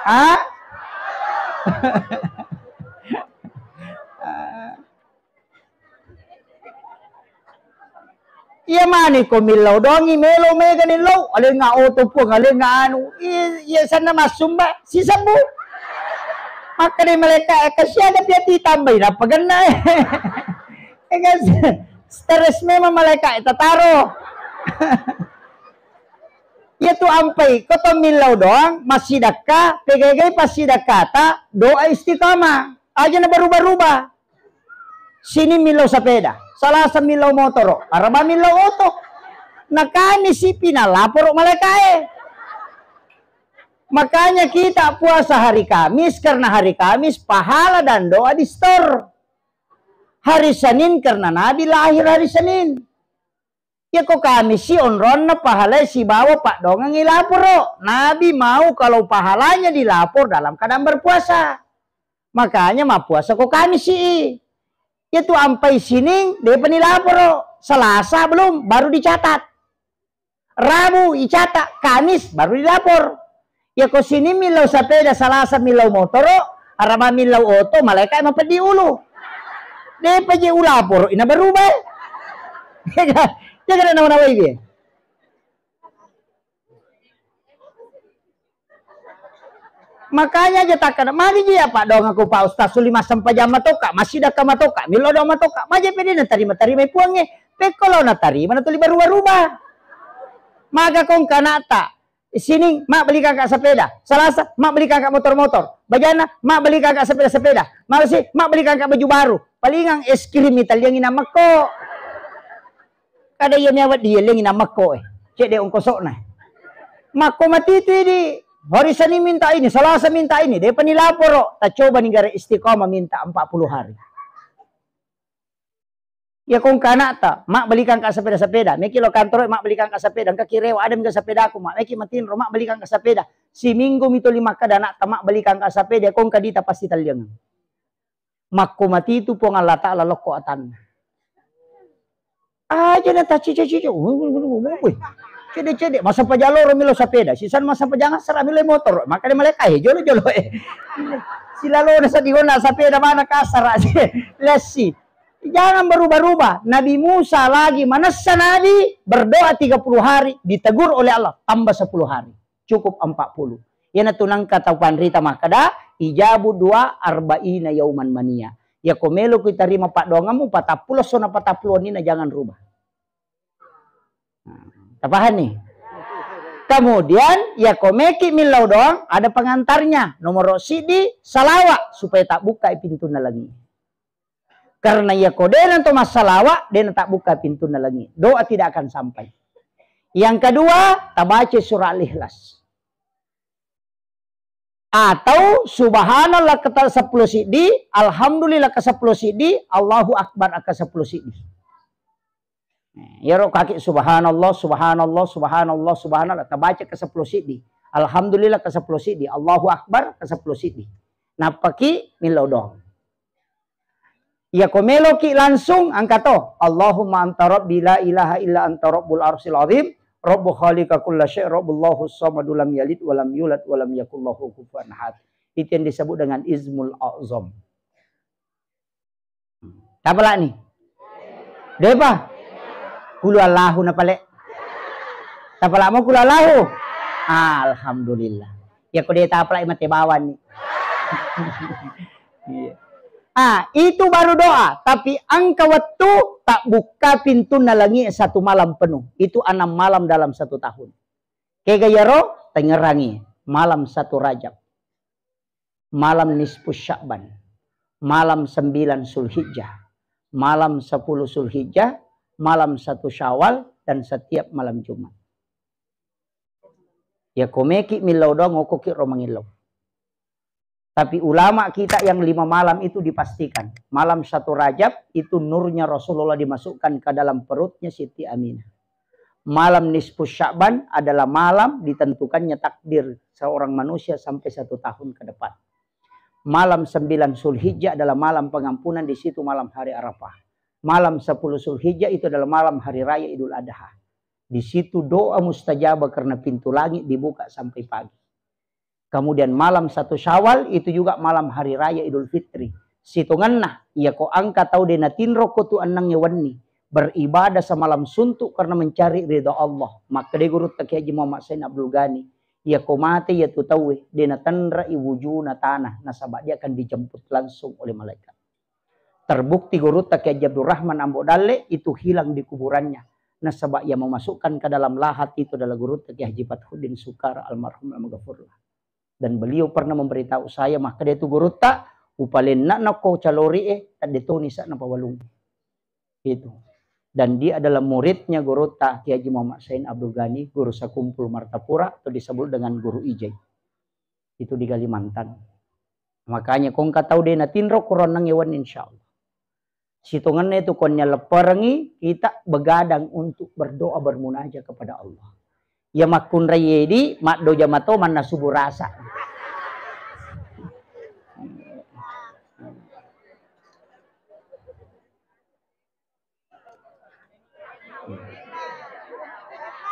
Ha? Iya mani ko millau doangngi melo mega ni lo, alenga oto puang, alenga anu. I-, iya sanna massumba, sisebbu. Makkeda malaika e, kasiada piati tambai, nappa genna e. Eh, kan, stres memang malaika e tataro. Iya tu ampai, ko to millau doang, massidakka, pegagai passidakkata, doa istiqamah. Aja na berubah-rubah. Sini millau sepeda, Salasa millau motoro, Araba millau oto. Na kami sipi na laporo malaika e. Makanya kita puasa hari Kamis, karena hari Kamis pahala dan doa di store. Hari Senin karena Nabi lahir hari Senin. Ya ko Kamisi onronna pahalai sibawa paddoangengngi laporo. Nabi mau kalau pahalanya dilapor dalam keadaan berpuasa. Makanya mappuasa ko Kamisi. Ya tu ampai Sining, depa nilaporo. Selasa belum, baru dicatat. Rabu icatat, Kamis baru dilapor. Ya ko Sining millau sepeda, Salasa millau motoro, Araba millau oto, malaika mapeddi ulu. Depa je ulaporo, ina berubah. Jaga, jaga na nawai dia. Makanya aja takkada, magi ji apa dong aku Pak Ustaz, suli massempajang matoka, massidakka matoka, millau doang matoka, maja pede natarima-tarima puangnge, pekko lao natarima natuli berubah-rubah. Maga kong kanata, Sining, mabbelikan ka sepeda, Salasa, mabbelikan ka motor-motor, bajana, mabbelikan ka sepeda-sepeda, Malasi, mabbelikan ka baju baru, palingang es krim italiang inamekko. Kada iya miawa dieleng inamekko e. Cedde ongkosokna. Makko matitu idi. Hari Senin minta ini, Salasa minta ini, depa nilaporo. Tacoba ni gare istiqomah minta empat puluh hari. Ya kong kanata, mabbelikan ka sepeda-sepeda. Meki lo kantoro, mabbelikan ka sepeda. Engka kirewa, ada mega sepedaku, mak. Meki matinro, mabbelikan ka sepeda. Siminggu mitoli makkada anakta, mabbelikan ka sepeda. Kong kadita pasti taliang. Makko matitu Puang Allah Ta'ala lokko atanna. Aja na tacica-cica. Cede-cede, masa pajaloro milo sepeda, sisan masa pajangan sara milo motor. Makanya malaikat, eh, jolo-jolo, eh. Silalona sedihona sepeda mana kasara. Lessi. Jangan berubah-rubah. Nabi Musa lagi manessa Nabi, berdoa tiga puluh hari, ditegur oleh Allah, tambah sepuluh hari. Cukup empat puluh. Iyanatu nangka tau panrita makkada, ijabu dua arba'ina yauman mania. Yako melo ku tarima paddoangammu, patappulo sona patappulo nina jangan rubah. Nah, tapahanni? Kemudian, yako meki millau doang, ada pengantarnya. Nomor sidi, salawat, supaya tak buka pintunna langi. Karena yako dena to massalawa, dena tak buka pintunna langi. Doa tidak akan sampai. Yang kedua, tabaca surah Al-Ikhlas. Atau subhanallah ke seppulo siddi, alhamdulillah ke seppulo siddi, Allahu Akbar ke seppulo siddi. Iyaro kaki subhanallah, subhanallah, subhanallah, subhanallah, tabaca ke seppulo siddi. Alhamdulillah ke seppulo siddi, Allahu Akbar ke seppulo siddi. Nappaki millau doang. Iya ko meloki langsung angka to. Allahumma anta rabbi la ilaha illa anta rabbul arsyil azim, rabbu khaliqa kulla syai, rabbullahu samadu lam yalid walam yulad walam yakul lahu kufuwan ahad. Itu yang disebut dengan ismul azam. Tapalani? Depa? Kulu Allahu napale. Tapalamo kulu Allahu? Alhamdulillah. Ya ko de tapalai mate bawani. Iya. Ah, itu baru doa. Tapi angka waktu tak buka pintunna langi satu malam penuh. Itu enam malam dalam satu tahun. Kega yaro tengerangi malam satu Rajab, malam nisfu Sya'ban, malam sembilan Zulhijjah, malam sepuluh Zulhijjah, malam satu Syawal, dan setiap malam Jumat. Ya komeki millau doang, okoki ro mangillau. Tapi ulama kita yang lima malam itu dipastikan. Malam satu Rajab itu nurnya Rasulullah dimasukkan ke dalam perutnya Siti Aminah. Malam nisfu Sya'ban adalah malam ditentukannya takdir seorang manusia sampai satu tahun ke depan. Malam sembilan Zulhijjah adalah malam pengampunan, di situ malam hari Arafah. Malam sepuluh Zulhijjah itu adalah malam hari raya Idul Adha. Di situ doa mustajabah karena pintu langit dibuka sampai pagi. Kemudian malam satu Syawal itu juga malam hari raya Idul Fitri. Sitongenna, iya ko angka tau de natinro ko tu ennengnge wenni, beribadah semalam suntuk karena mencari ridha Allah. Makkeda gurutta Kiai Haji Muhammad Sain Abdul Ghani, iya ko mate iya tu tauwe, de natenrai wujuna tanah, nasaba dia akan dijemput langsung oleh malaikat. Terbukti gurutta Kiai Haji Abdul Rahman Ambo Dalle itu hilang di kuburannya. Nasaba ia memasukkan ke dalam lahat itu adalah gurutta Kiai Haji Fathuddin Sukara almarhum almaghfurlah. Dan beliau pernah memberitahu saya, makkeda tu gurutta, upalenna nako calori e, tadde toni sa napawalung. Itu. Dan dia adalah muridnya gurutta Kiai Haji Muhammad Sain Abdul Ghani, guru Sakumpul Martapura, atau disebut dengan guru Ijai. Itu di Kalimantan. Makanya kongka tau de natinro koronnang ewan, insyaallah. Sitongenna itu konnya lepperengi, kita begadang untuk berdoa bermunajat kepada Allah. Ya makkunrai edi, maddoja mato manna subuh rasa.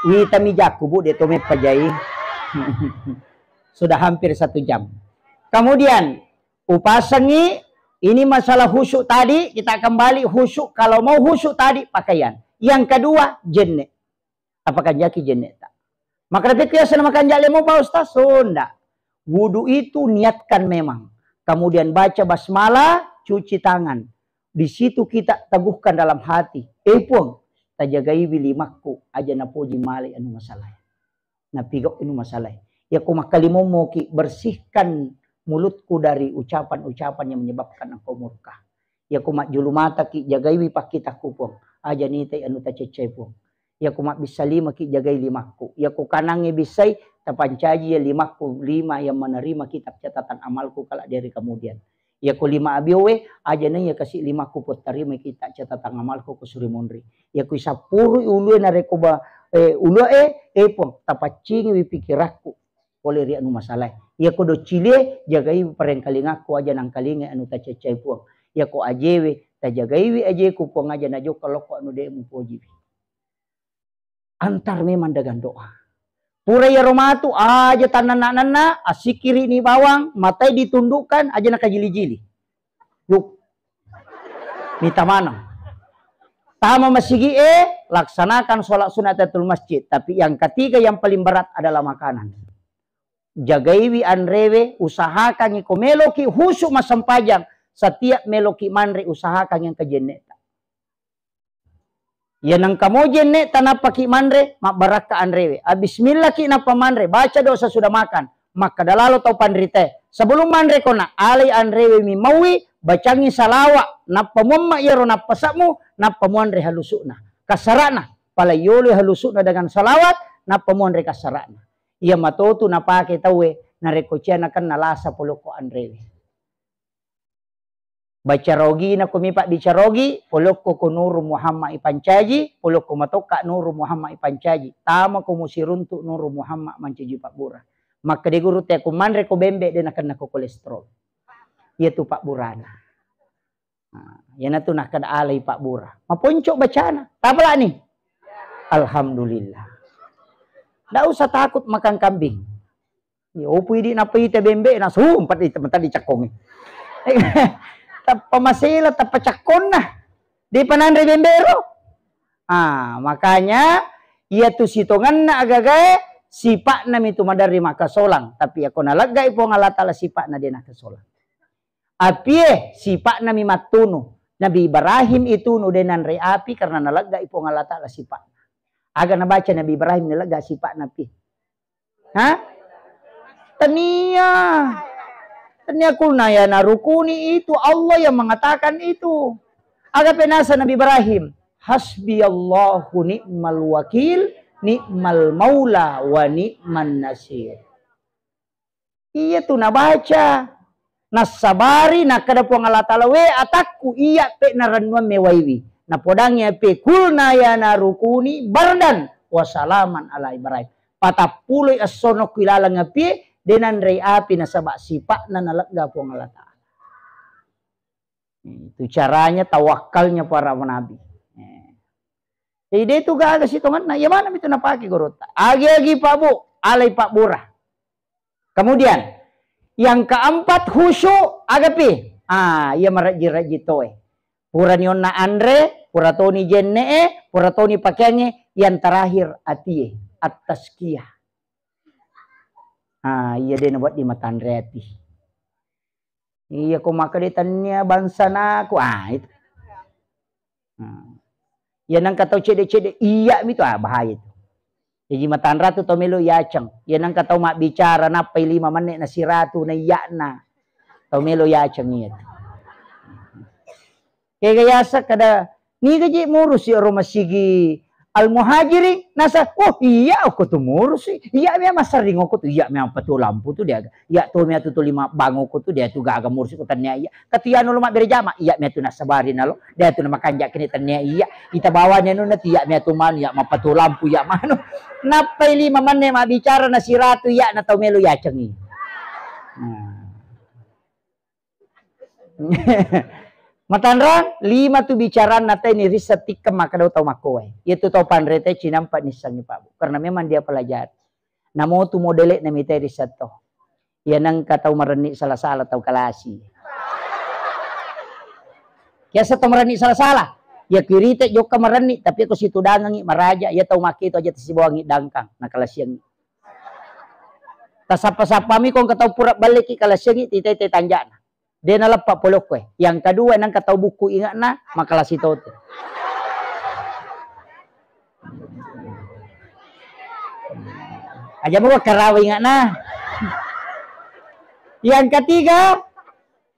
Witami jakku, Bu, de to meppajai. Sudah hampir satu jam. Kemudian, upasengi, ini masalah khusyuk tadi, kita kembali khusyuk. Kalau mau khusyuk tadi, pakaian. Yang kedua, jenne. Apa kanjaki jenne ta? Maka tapi kiasa nama kanjak lemo, Pak Ustaz? Sonda. Wudu itu niatkan memang. Kemudian baca basmalah, cuci tangan. Di situ kita teguhkan dalam hati, "Eh Puang, tajagaiwi limakku, aja napoji male anu masalah. Napigau anu masalah." Ya ko makkalimommoki, bersihkan mulutku dari ucapan-ucapan yang menyebabkan engkau murka. Ya ko majjulu mataki, jagaiwi pakkitakku Puang, aja nitai anu taceccai Puang. Iya ko mabbissa limaki, jagai limakku. Iya ko kanangnge bissai, tapancaji iya limakku, lima yang menerima kitab catatan amalku kelak di hari kemudian. Iya ko lima abiowe, aja na iya kasi limakku, pottarimai kitab catatan amalku ko suri monri. Iya ko isappurui ulue narekko ba, eh, ulue, eh, Puang, tapaccingiwi pikirakku pole ri anu masalae. Iya ko doccilie, jagai parengkalingakku, aja nangkalingai anu taceccai Puang. Iya ko ajewe, tajagaiwi ajeku Puang, aja najokka lokko anu de mupojiwi. Antar memang dengan doa. Pura iyaro matu, aja tannanna-nanna, assikkiri'ni bawang, matai ditundukkan, aja nakajili-jili. Yuk. Mita maneng. Tama masigi e, laksanakan sholat sunat tahiyatul masjid. Tapi yang ketiga yang paling berat adalah makanan. Jagaiwi anrewe, usahakangi ko meloki khusyuk massempajang, setiap meloki manre usahakangi engka jenneta. Iya nengka mo jenneta nappaki manre, mabbarakka anrewe. Abismillaki nappa manre, baca doa sesudah makan. Makkeda lalo tau panritae, sebelum manre kona, alai anrewe mi mauwi, bacangi salawa, nappa muamma iyaro nappase'mu, nappa muanre halusukna. Kasara'na, pala yoloi halusukna dengan salawat, nappa muanre kasara'na. Iya matotu napake tauwe, narekko cia nakenna lasa polokko anrewe. Bacarogi na ko mi pabbicarogi, polokko ko Nuru Muhammad ipancaji, polokko matokka Nuru Muhammad ipancaji. Tama ko musiruntuk Nuru Muhammad mancaji pabbura. Makkeda guru te ko manre ko bembe de nakenna ko kolesterol. Iya tu pabburana. Nah, iyanatu nakkeda alai pabbura. Maponco bacana. Tapalani. Alhamdulillah. Ndak usah takut makan kambing. Ya, opo idi nappa ita bembe na sumpet ita mentadi cakkongi. Tappa masela, tappa cakkonna. Di pananre bembe ro. Ah, makanya iya tu sitongenna agagae sipa'na mitu maderri makkasolang. Tapi ako naleggai Puang Allah Taala sipa'na de nakkasolang. Apie sipa'na mi mattunu. Nabi Ibrahim itunu de nanre api karena naleggai Puang Allah Taala sipa'na. Aga nabaca Nabi Ibrahim nalegga sipa'na pi? Ha? Tania. Tania kulna ya narukuni itu Allah yang mengatakan itu. Aga penasa Nabi Ibrahim? Hasbiyallahu ni'mal wakil, ni'mal maula wa ni'man nasir. Iya tu nabaca. Nassabari nakkeda Puang Allah Taala, "We atakku, iya pe narennuang mewaiwi." Napodangi api, "Kulna ya narukuni bardan wa salaman ala Ibrahim." Patappuloi essono ku ilaleng apie, de nanrei api nasaba sipa'na nalegga Puang Allah Taala. Itu caranya tawakkalnya para nabi. Eh. Jadi de tu gaga sitongenna, iya maneng mitu napake gurutta. Agi-agi Pak Bu, alai pabbura. Kemudian yang keempat khusyuk, agapi. Ah, iya marejji-rejji toe. Purani onna anre, pura toni jenne'e, pura toni pakeangnge, yang terakhir atie, at-tazkiyah. Ah, iya de nawedding matanre ati. Iya ko makkeda tennia bangsanaku, ah itu. Nah. Iya nengka tau cedde-cedde, iya mi tu, ah, bahaya tu. Jaji matanra tu tau melo yaceng. Iya nengka tau mabbicara nappai lima menne nasiratu na iya'na. Tau melo yaceng iya tu. Kega yasa kada niga ji murusi ro masigi Al Muhajirin, nasa, "Oh, iya okko tu murusi. Iya mea masering okko tu. Iya mea patu lampu tu dia. Iya to mea tu tuli mabbang okko tu dia tu gaga murusi ko tennia iya. Katu iya nolo mabbere jama. Iya mea tu nasabari nalo. Dia tu namakanja kini tennia iya. Ita bawa ni anu nati iya mea tu manu iya mapatu lampu iya manu." Nappai lima menne mabbicara nasiratu iya na tau melo yacengi. Nah. Matanrang, lima tu bicaranna te ni risseng tikkeng makkeda tau makkowae. Iya tu tau panrete cinampa nissengi Pak Bu. Karena memang dia pelajari. Namo tu modele na mitai risseng to. Iya nengka tau marenni sala-sala tau kalasi. Biasa tau marenni sala-sala. Iya kirite jokka marenni, tapi ko situdangengi maraja, iya tau makke itu aja tasibawangi dangkang, na kalasiangi. Tasappa-sappami ko engka tau pura balleki kalasiangi titete tanjana. De naleppa polokkoe. Yang kedua nengka tau bukku inge'na makalasi tote. Aja muga karawa inge'na. Yang ketiga,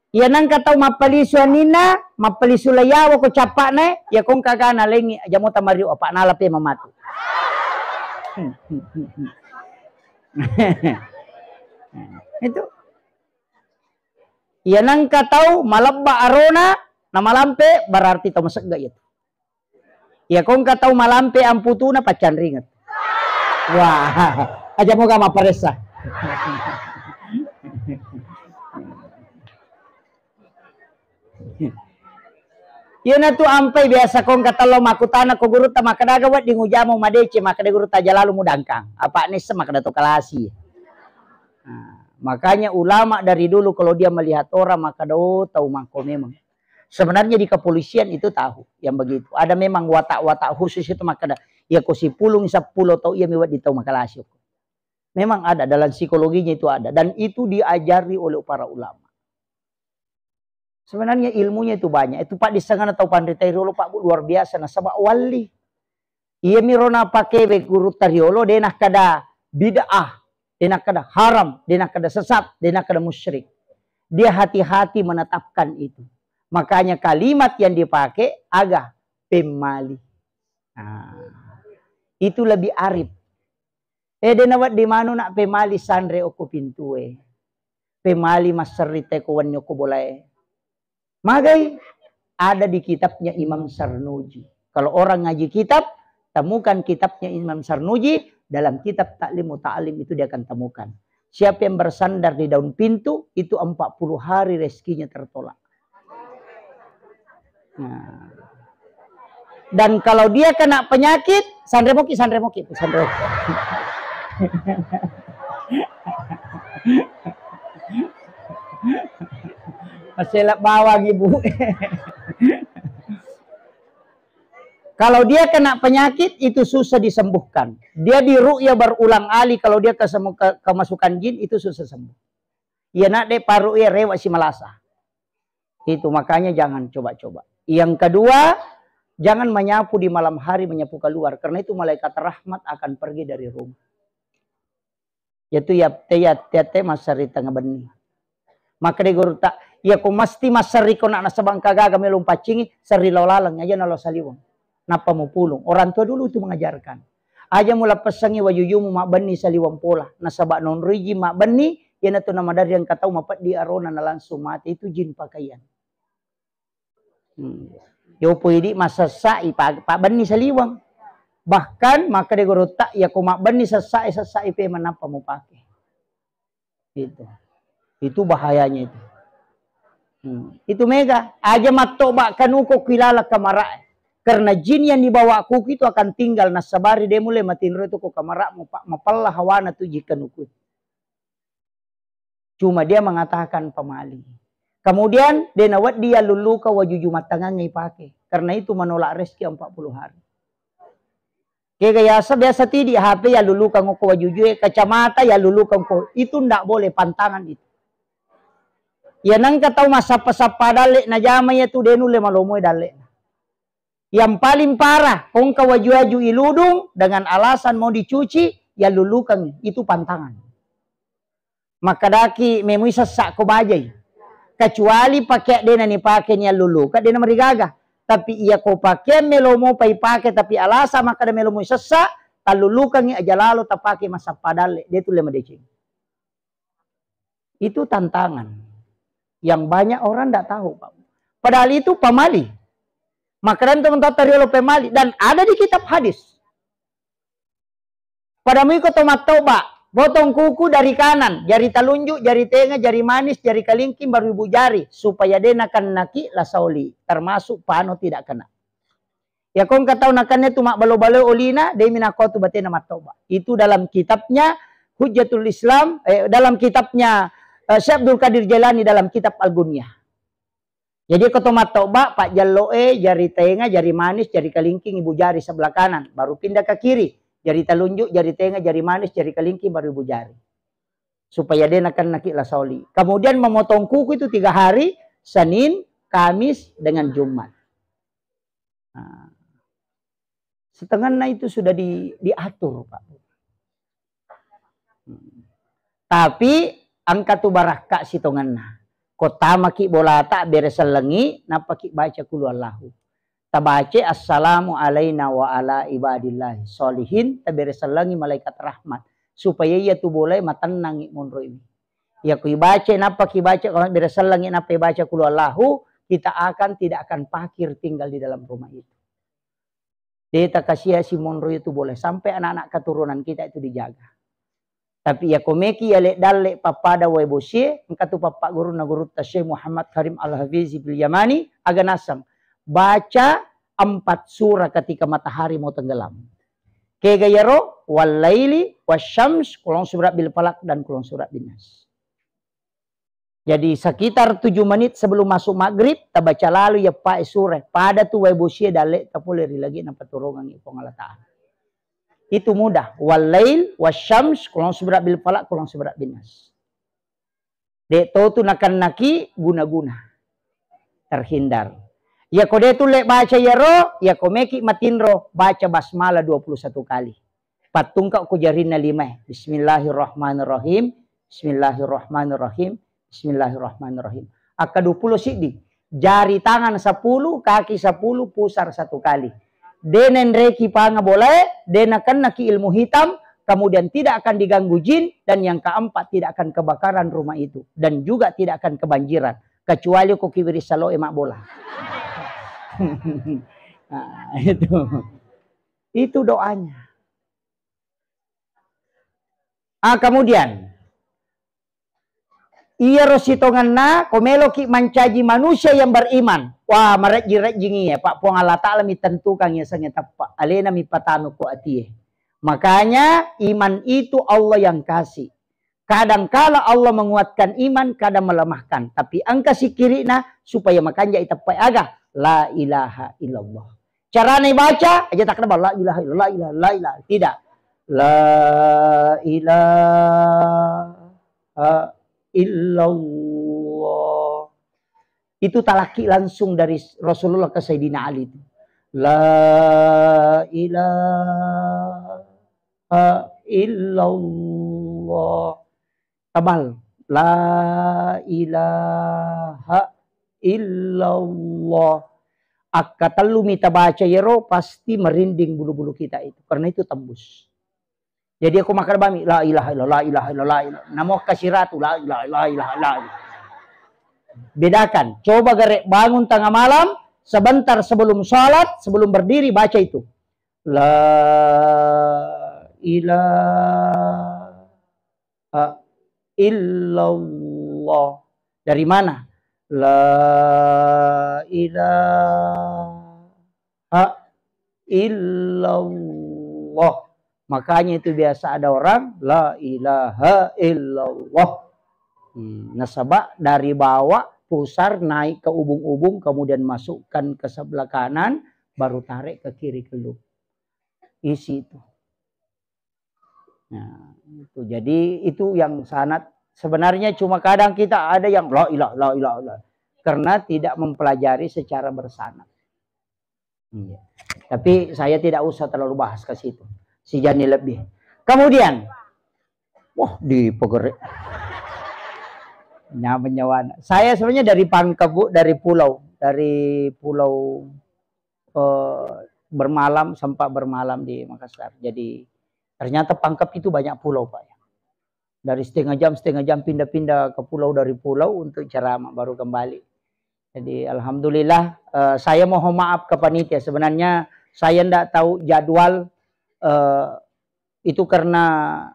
iya nengka tau mappalisu aninna, mappalisu layawa ko cappa'na, iya kongka gana lengi aja mota mariu apa nala pe mamatu. Itu. Iya nengka tau malebba arona na malampe berarti tau masegga iya tu. Iya kongka tau malampe amputuna paccanringet. Wah, aja moga maparessa. Iyanatu ampai biasa kongka tello makkutana ko gurutta makkeda aga wedding ujama madeceng, makkeda gurutta aja lalu mudangkang. Apa nisseng makkeda to kalasi. Nah, makanya ulama dari dulu kalau dia melihat orang makkeda, "Oh, tau mangko memang." Sebenarnya di kepolisian itu tahu yang begitu. Ada memang watak-watak khusus itu makkeda, "Ya ko sipulung seppulo tau iya mi wedding tau makalasi." Memang ada dalam psikologinya itu ada dan itu diajari oleh para ulama. Sebenarnya ilmunya itu banyak. Itu Pak di sana tau panritai riolo Pak Bu luar biasa nasaba walli. Iya miro napake be gurutta riolo de nakkeda bid'ah, de nakkeda haram, de nakkeda sesat, de nakkeda musyrik. Dia hati-hati menetapkan itu. Makanya kalimat yang dipakai aga pemmali. Nah, itu lebih arif. Eh, de' nawedding manu nak pemali sanre okko pintue. Pemali masserri teko wenni okko bolae. Magai? Ada di kitabnya Imam Sarnuji. Kalau orang ngaji kitab, temukan kitabnya Imam Sarnuji, dalam kitab Ta'lim Muta'allim itu dia akan temukan. Siapa yang bersandar di daun pintu, itu empat puluh hari rezekinya tertolak. Nah. Dan kalau dia kena penyakit, sanre moki, sanre moki, sanre moki. Masela bawang, Ibu. Kalau dia kena penyakit, itu susah disembuhkan. Dia diruqyah berulang kali, kalau dia kesemu-, ke-, kemasukan jin, itu susah sembuh. Iya nak de' paruqyah, rewa si malasa. Itu makanya jangan coba-coba. Yang kedua, jangan menyapu di malam hari, menyapu keluar. Karena itu malaikat rahmat akan pergi dari rumah. Yaitu ya te, ya te, ya te masserri tengnga benni. Makkeda gurutta, iya ko mesti masserri ko nak nasaba engka gaga melo mpaccingi, serri lao laleng, aja nalo saliweng. Nappa mupulung. Orang tua dulu itu mengajarkan. Aja mulappessangi wajujumu mabbenni saliweng pola. Nasaba naonroi jin mabbenni, iyanatu namaderri engka tau mapeddi arona na langsung mate. Itu jin pakaian. Hmm. Yopo idi masessai pa-, pabbenni saliweng. Bahkan makkeda gurutta, iya ko mabbenni sessai, sessai pemeng nappa mupake. Itu. Itu bahayanya itu. Hmm. Itu mega. Aja mattoba kanuko kilala kamara. Karena jin yang dibawa kuku itu akan tinggal, nasabari de' mulle matinro itu ko kamaramu, Pak, mapella hawana tu jikanuku. Cuma dia mengatakan pamali. Kemudian, de' nawedding yallulluka wajuju mattangangnge ipake. Karena itu menolak rezeki empat puluh hari. Kega yasa biasa tidi H P yallulukang ko wajujue, kacamata yallulukang ko, itu ndak boleh, pantangan itu. Iya nengka tau massappa-sappa dalle najama iya tu de' nulle malomoe dalle'na. Yang paling parah, ko engka waju-waju iludung dengan alasan mau dicuci, yallulukang, itu pantangan. Makkedaki memui sessa ko bajai. Kecuali pakeang de' nanipake ni alluluka, de' namarigaga. Tapi iya ko pakeang melo mopa ipake, tapi alasa makkeda melo moi sessa, tallulukangngi aja lalo tapake massappa dalle, de' tulle madeceng. Itu tantangan yang banyak orang ndak tahu, Pak. Padahal itu pamali. Makkedai teman-teman tariolo pemali, dan ada di kitab hadis. Pada muiko to mattoba, potong kuku dari kanan, jari telunjuk, jari tenga, jari manis, jari kalingking, baru ibu jari, supaya de' nakennaki la saoli, termasuk pano tidak kena. Ya ko engka tau nakenna tu mabbalo-balo olina, de' mi nakko tu batena mattoba. Itu dalam kitabnya Hujjatul Islam, eh, dalam kitabnya, eh, Syekh Abdul Qadir Jailani dalam kitab Al-Gunyah. Jadi, ko to mattoba, pajjalloe, jari tenga, jari manis, jari kalingking, ibu jari sebelah kanan, baru pindah ke kiri, jari telunjuk, jari tenga, jari manis, jari kalingking, baru ibu jari. Supaya de' nakennaki la saoli. Kemudian memotong kuku itu tiga hari, Senin, Kamis, dengan Jumat. Nah, setengenna itu sudah di-, diatur, Pak. Hmm. Tapi engka tu barakka sitongenna. Ko tamaki bolata, bere sellengi, nappaki baca kulu Allahu. Tabace assalamu alaina wa ala ibadillahi sholihin, tabere sellengi malaikat rahmat. Supaya iya tu bolae matennangi monroiwi. Iya ku ibaca, nappaki baca, kalau bere sellengi nappa ibaca kulu Allahu, kita akan tidak akan fakir tinggal di dalam rumah itu. De' takasiasi monro itu boleh sampai anak-anak keturunan kita itu dijaga. Tapi iya ko meki iya le dalle pappada wae bosie, engka tu pappa gurunna gurutta Syekh Muhammad Karim Al-Hafizi fil Yamani, aga naseng, baca empat surah ketika matahari mau tenggelam. Kega iyaro, wal laili, wasyams, kulong surat bil falak, dan kulong surat bin nas. Jadi, sekitar tujuh menit sebelum masuk maghrib, tabaca lalo iya pae sure. Pada tu wae bosie dalle tapole ri lagi napaturungangi Puang Allah Ta'ala. Itu mudah. Wal lail, wasyams, kulong surat bil falak, kulong surat bin nas. De' to tu nakennaki guna-guna. Terhindar. Iya ko de' tulle baca iyaro, iya ko meki matinro, baca basmalah dua puluh satu kali. Pattungka ko jarinna limae. Bismillahirrahmanirrahim. Bismillahirrahmanirrahim. Bismillahirrahmanirrahim. Akka dua puluh siddi. Jari tangan sepuluh, kaki sepuluh, pusar satu kali. De' nenreki panga bolae, de' nakennaki ilmu hitam, kemudian tidak akan diganggu jin, dan yang keempat tidak akan kebakaran rumah itu, dan juga tidak akan kebanjiran, kecuali ko kiwiri saloe mabbola. Nah, itu. Itu doanya. Ah, kemudian, iyaro sitongenna, ko meloki mancaji manusia yang beriman. Wah, marejjing-rejjing iya, Pak, Puang Allah Ta'ala mi tentukan iya sengnge teppa. Alena mi patanu ko atie. Makanya, iman itu Allah yang kasih. Kadang kala Allah menguatkan iman, kadang melemahkan. Tapi engka sikkiri'na supaya makanja iteppai aga? La ilaha illallah. Carana ibaca, aja takkan la ilaha illallah, la ilaha, la ilaha. Tidak. La ilaha illallah. Itu talaki langsung dari Rasulullah ke Sayyidina Ali itu. La ilaha illallah. Tebal. La ilaha illallah. Akka tellu mi tabaca iyaro, pasti merinding bulu-bulu kita itu. Karena itu tembus. Jadi aku makkeda bami, la ilaha illallah, la ilaha illallah, la ilaha. Namo kasiratu, la ilaha, la ilaha, la ilaha. Bedakan. Coba gare bangun tengah malam, sebentar sebelum sholat, sebelum berdiri, baca itu. La ilaha illallah. Dari mana? La ilaha illallah. Makanya itu biasa ada orang, la ilaha illallah. Hmm, nasaba dari bawah pusar naik ke ubung-ubung, kemudian masukkan ke sebelah kanan, baru tarik ke kiri kelu. Isi itu. Nah, itu. Jadi itu yang sanad. Sebenarnya cuma kadang kita ada yang la ilaha, la ilaha, la. Karena tidak mempelajari secara bersanad. Iya. Tapi saya tidak usah terlalu bahas ke situ. Si Jani lebih. Kemudian, wah, di pegere. Nyaman nyawana. Saya sebenarnya dari Pangkep, Bu, dari pulau, dari pulau, eh, bermalam, sempat bermalam di Makassar. Jadi ternyata Pangkep itu banyak pulau, Pak, ya. Dari setengah jam, setengah jam pindah-pindah ke pulau, dari pulau untuk ceramah, baru kembali. Jadi alhamdulillah, eh, saya mohon maaf ke panitia. Sebenarnya saya ndak tahu jadwal, eh, itu karena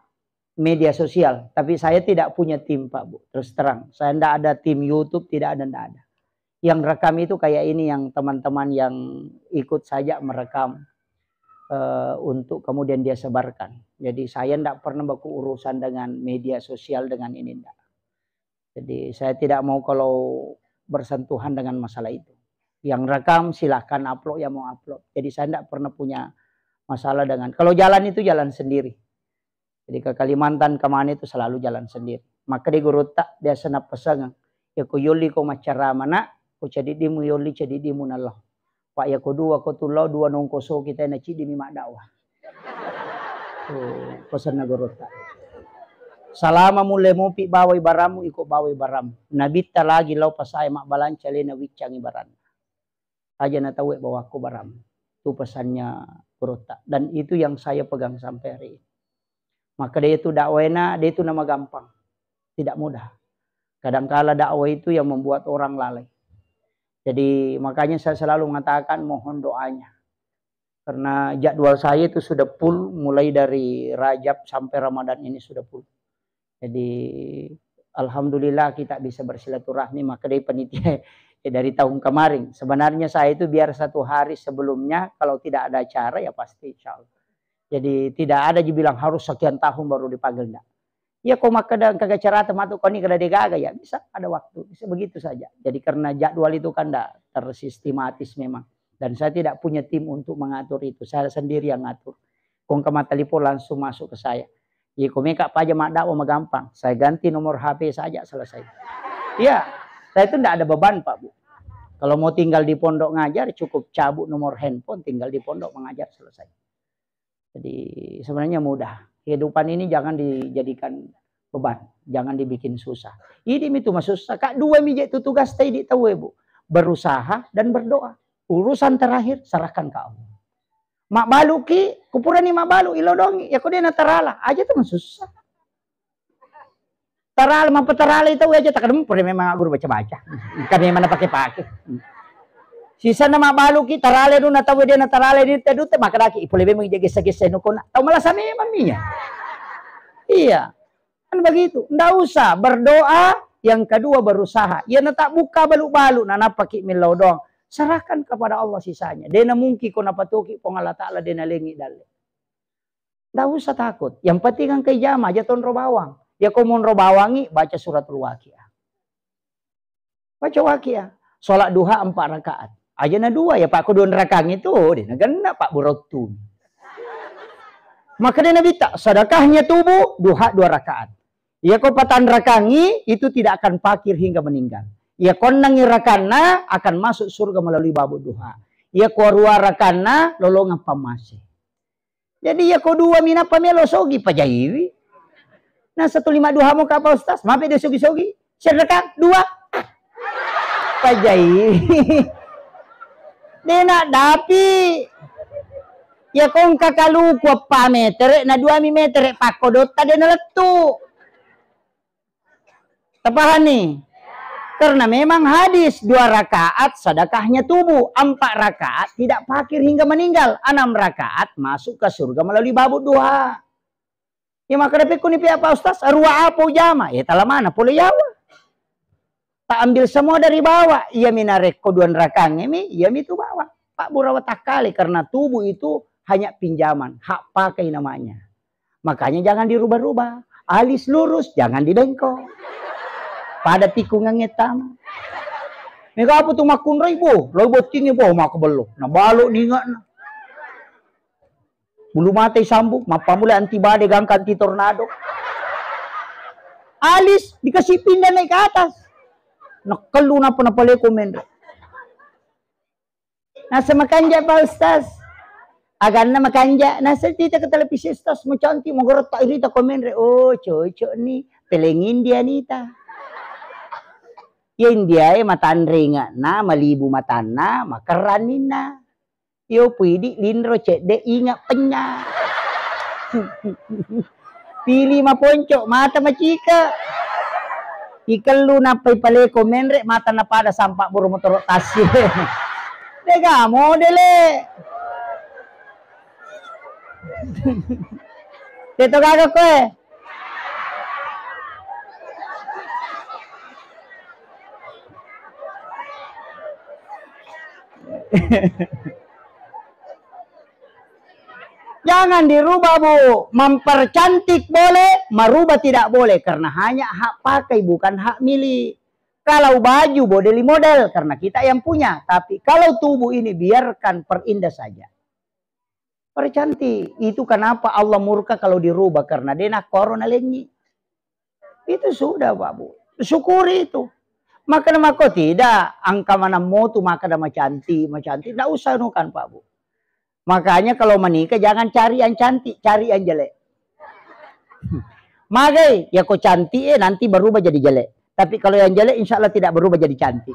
media sosial. Tapi saya tidak punya tim, Pak, Bu. Terus terang, saya ndak ada tim YouTube, tidak ada, ndak ada. Yang rekam itu kayak ini, yang teman-teman yang ikut saja merekam, eh, untuk kemudian dia sebarkan. Jadi saya ndak pernah berurusan dengan media sosial, dengan ini, ndak. Jadi saya tidak mau kalau bersentuhan dengan masalah itu. Yang rekam silahkan upload, yang mau upload. Jadi saya ndak pernah punya masalah dengan, kalau jalan itu jalan sendiri. Jadi ke Kalimantan kemana itu selalu jalan sendiri. Maka di gurutta biasa napeseng, ya ko yolli ko maccarama nak, ko cediddimu yolli cediddimu nallo. Pak, ya ko dua ko tullo, dua nongkoso kita na ciddimi maddakwah. Tuh, pesanna gurutta. Salama mulle mopi bawai baramu, iko bawai baramu. Nabitta lagi lao pasae mabbalanca lena wiccangi baranna. Aja na tauwe bawakko baramu. Itu pesannya gurutta. Dan itu yang saya pegang sampai hari ini. Maka dia itu dakwaina, dia itu nama gampang. Tidak mudah. Kadangkala dakwah itu yang membuat orang lalai. Jadi makanya saya selalu mengatakan mohon doanya. Karena jadwal saya itu sudah full mulai dari Rajab sampai Ramadan ini sudah full. Jadi alhamdulillah kita bisa bersilaturahmi, maka dari panitia, eh, dari tahun kemarin. Sebenarnya saya itu biar satu hari sebelumnya, kalau tidak ada acara ya pasti insya Allah. Jadi tidak ada dibilang harus sekian tahun baru dipanggil, enggak. Iya, ko makkeda engka acara matu koni kada degaga ya, bisa ada waktu, bisa begitu saja. Jadi karena jadwal itu kan ndak tersistematis memang. Dan saya tidak punya tim untuk mengatur itu, saya sendiri yang ngatur. Ko engka mattelepon langsung masuk ke saya. Iya, ko meka paja maddakwah magampang, saya ganti nomor H P saja, selesai. Iya, saya itu ndak ada beban, Pak, Bu. Kalau mau tinggal di pondok ngajar, cukup cabut nomor handphone, tinggal di pondok mengajar, selesai. Jadi sebenarnya mudah. Kehidupan ini jangan dijadikan beban, jangan dibikin susah. Idi mitu masussa, Kak, dua mi je tu tugas tai di tauwe, Bu. Berusaha dan berdoa. Urusan terakhir serahkan ke Allah. Mabbaluki, kupurani mabbalu, ilodongi, ya ko de' natarala, aja tu masussa. Tarala, mappataralai tau aja, takkadang pura memang guru baca-baca. Engka memang napake-pake. Sisanna mabbaluki, taralai duna tau de' nataralai di tedute, makkedaki, pole memang ija gessa-gessa nukona. Tau malasa memang iya. Iya. Kan begitu. Ndak usah berdoa, yang kedua berusaha. Iya natabbuka balu-balu, nanappaki millau doang. Serahkan kepada Allah sisanya. De' namungkin ko napatuoki Puang Allah Ta'ala de' nalengi dalle. Ndak usah takut. Yang penting engka ijama, aja tonro bawang. Ya ko monro bawangi, baca suratul Waqiah. Baca Waqiah. Sholat duha empat rakaat. Aja na dua ya, Pak, ko dua rakaat itu, de' nagenna, Pak, burottu. Maka dia Nabi tak, sedekahnya tubuh, duha dua rakaat. Ya ko patan rakangi, itu tidak akan pakir hingga meninggal. Ya ko ennengi rakanna, akan masuk surga melalui babu duha. Ya ko rua rakanna, lolongang pammase. Jadi, iya ko dua minappa melo sogi, pajaiwi. Nah, satu lima duha mo ka, Pak Ustaz, mape de' sogi-sogi. Sedekah dua. Pajaiwi. De' na dapi. Iya ko engka kaluku eppa metere, na dua mi metere, pakkodotta de' nalettu. Tapahanni? Karena memang hadis, dua rakaat sedekahnya tubuh, empat rakaat tidak pakir hingga meninggal, enam rakaat masuk ke surga melalui babu duha. Ya, maka dapikku ni pihak Pak Ustaz, rua apa ujama? Ya, tala mana, pole yawa. Tak ambil semua dari bawah. Iya mi narekko dua rakange mi, iya mi tu bawah. Pak Burawa takkale, karena tubuh itu hanya pinjaman, hak pakai namanya. Makanya jangan dirubah-rubah. Alis lurus, jangan dibengkok. Pada tikungangnge tama. Mega apa tu makkunrai, bo? Lo bottingnge, bo, maka bello. Nah, balo ningatna. Bulu mata isambung, mappamula anti badai, gangka anti tornado. Alis dikasih pindah naik ke atas. Nakkellu napa napaleko menre. Nasa makanja, Pak Ustaz. Aganna makanja. Nasa tita ke televisi, Ustaz, macantik, magoretta irita ko menre. Oh, cocok ni. Peleng India nita. Ya India e matanre ingatna, malibu matanna, makerraninna. Yo pidi linro cedde ingat penya. Pili maponco, mata macike. Ikellu nappai paleko menre, mata napada sampak buru motoro tassi. Dega modele. Teto gaga koe. Jangan dirubah, Bu. Mempercantik boleh, merubah tidak boleh. Karena hanya hak pakai, bukan hak milik. Kalau baju, boleh dimodel, karena kita yang punya. Tapi kalau tubuh ini, biarkan, perindah saja. Percantik. Itu kenapa Allah murka kalau dirubah, karena de' nakkoro nalengi. Itu sudah, Pak Bu. Syukuri itu. Maka mako tidak, angka manammo tu maka macantik, macantik. Ndak usah nukan, Pak Bu. Makanya kalau menikah jangan cari yang cantik, cari yang jelek. Magai, ya ko cantik eh nanti berubah jadi jelek. Tapi kalau yang jelek insya Allah tidak berubah jadi cantik.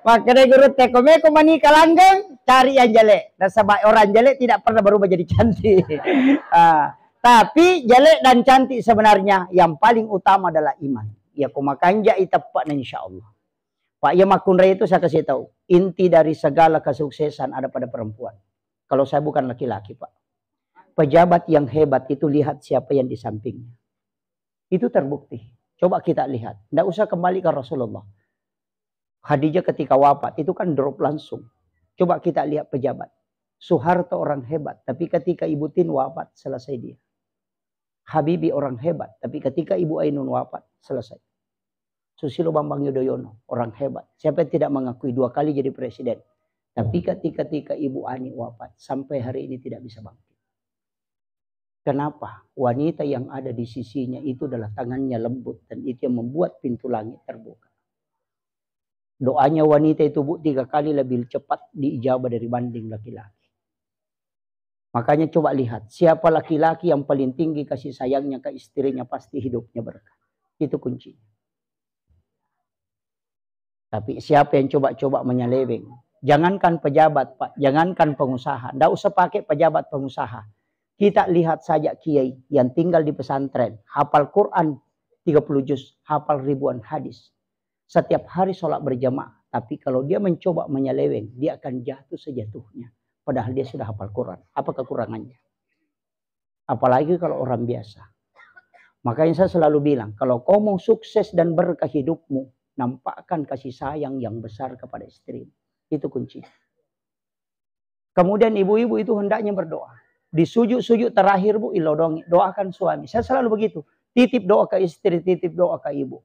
Makanya guru teko meko menikah langgeng, cari yang jelek. Nasaba orang jelek tidak pernah berubah jadi cantik. Ah, tapi jelek dan cantik sebenarnya yang paling utama adalah iman. Ya ko makanja iteppana insya Allah. Pak, iya makkunrai itu saya kasih tahu, inti dari segala kesuksesan ada pada perempuan. Kalau saya bukan laki-laki, Pak. Pejabat yang hebat itu lihat siapa yang di sampingnya. Itu terbukti. Coba kita lihat. Ndak usah kembali ke Rasulullah. Khadijah ketika wafat, itu kan drop langsung. Coba kita lihat pejabat. Soeharto orang hebat, tapi ketika Ibu Tin wafat, selesai dia. Habibie orang hebat, tapi ketika Ibu Ainun wafat, selesai. Susilo Bambang Yudhoyono, orang hebat. Siapa yang tidak mengakui, dua kali jadi presiden? Tapi ketika, ketika Ibu Ani wafat, sampai hari ini tidak bisa bangkit. Kenapa? Wanita yang ada di sisinya itu adalah tangannya lembut dan itu yang membuat pintu langit terbuka. Doanya wanita itu, Bu, tiga kali lebih cepat diijabah dari banding laki-laki. Makanya coba lihat, siapa laki-laki yang paling tinggi kasih sayangnya ke istrinya, pasti hidupnya berkah. Itu kuncinya. Tapi siapa yang coba-coba menyeleweng, Jangankan pejabat, Pak, jangankan pengusaha, ndak usah pakai pejabat pengusaha. Kita lihat saja kiai yang tinggal di pesantren, hafal Quran tiga puluh juz, hafal ribuan hadis. Setiap hari sholat berjamaah, tapi kalau dia mencoba menyeleweng, dia akan jatuh sejatuhnya. Padahal dia sudah hafal Quran. Apa kekurangannya? Apalagi kalau orang biasa. Makanya saya selalu bilang, kalau kau mau sukses dan berkah hidupmu, nampakkan kasih sayang yang besar kepada istrimu. Itu kuncinya. Kemudian ibu-ibu itu hendaknya berdoa. Di sujud-sujud terakhir, Bu, ilodongi, doakan suami. Saya selalu begitu. Titip doa ke istri, titip doa ke ibu.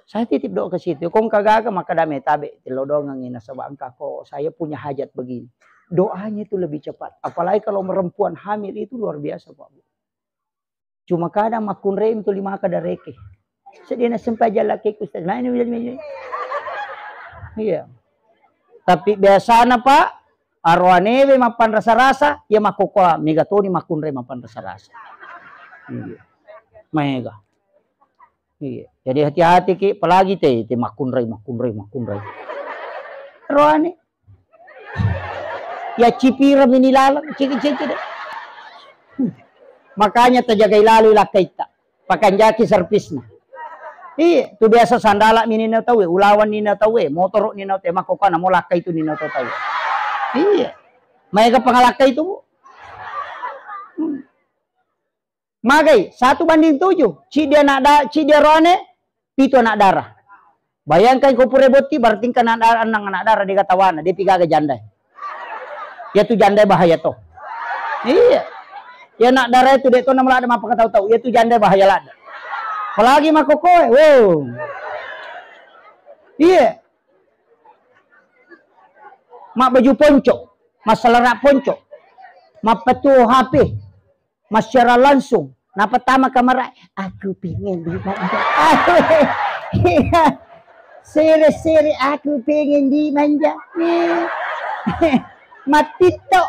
Saya titip doa ke situ. Kong kagaga maka dame tabe, tilodongengi nasaba engka ko saya punya hajat begini. Doanya itu lebih cepat. Apalagi kalau perempuan hamil itu luar biasa, Pak, Bu. Cuma kadang makkunrei tu lima kada reke. Sedih na sempat jalan ke Ustaz. Main, main, main. Iya. Tapi biasana, Pak, aroanewe mappanrasa-rasa, ya makkokoa, mega toni makkunrei mappanrasa-rasa. Iya. Mega. Iya. Jadi hati-hati ki, apalagi te, te makkunrei, makkunrei, makkunrei. Roane. Ya cipira mini lalang, ciki-ciki deh. Hmm. Makanya tajagai lalu lakkaitta. Pakanjaki servisna. Iya, tu biasa sandala mini na tauwe, ulawan ni na tauwe, motoro ni na tauwe, makkokana mo lakkai tu ni na tauwe. Iya. Maega pangalakkai tu, Bu. Hmm. Magai, satu banding tujuh. Ciddi anak da-, ciddi aroane, pitu anak dara. Bayangkan ko pura botti, berarti engka anak dara, enneng anak dara, dega tawana, depi gaga janda. Iya tu janda bahaya to. Iya. Iya anak dara itu dek to namala ada mapakatau-tau. Iya tu janda bahaya lada. Apalagi makkokoe, wow. Iya. Mak baju ponco, masalah rak ponco, mappetu H P. Massiarang langsung. Napattama kamara, "Aku pengen dimanja." Iya. Sere-sere, "Aku pengen dimanja." Nih. Mattitto.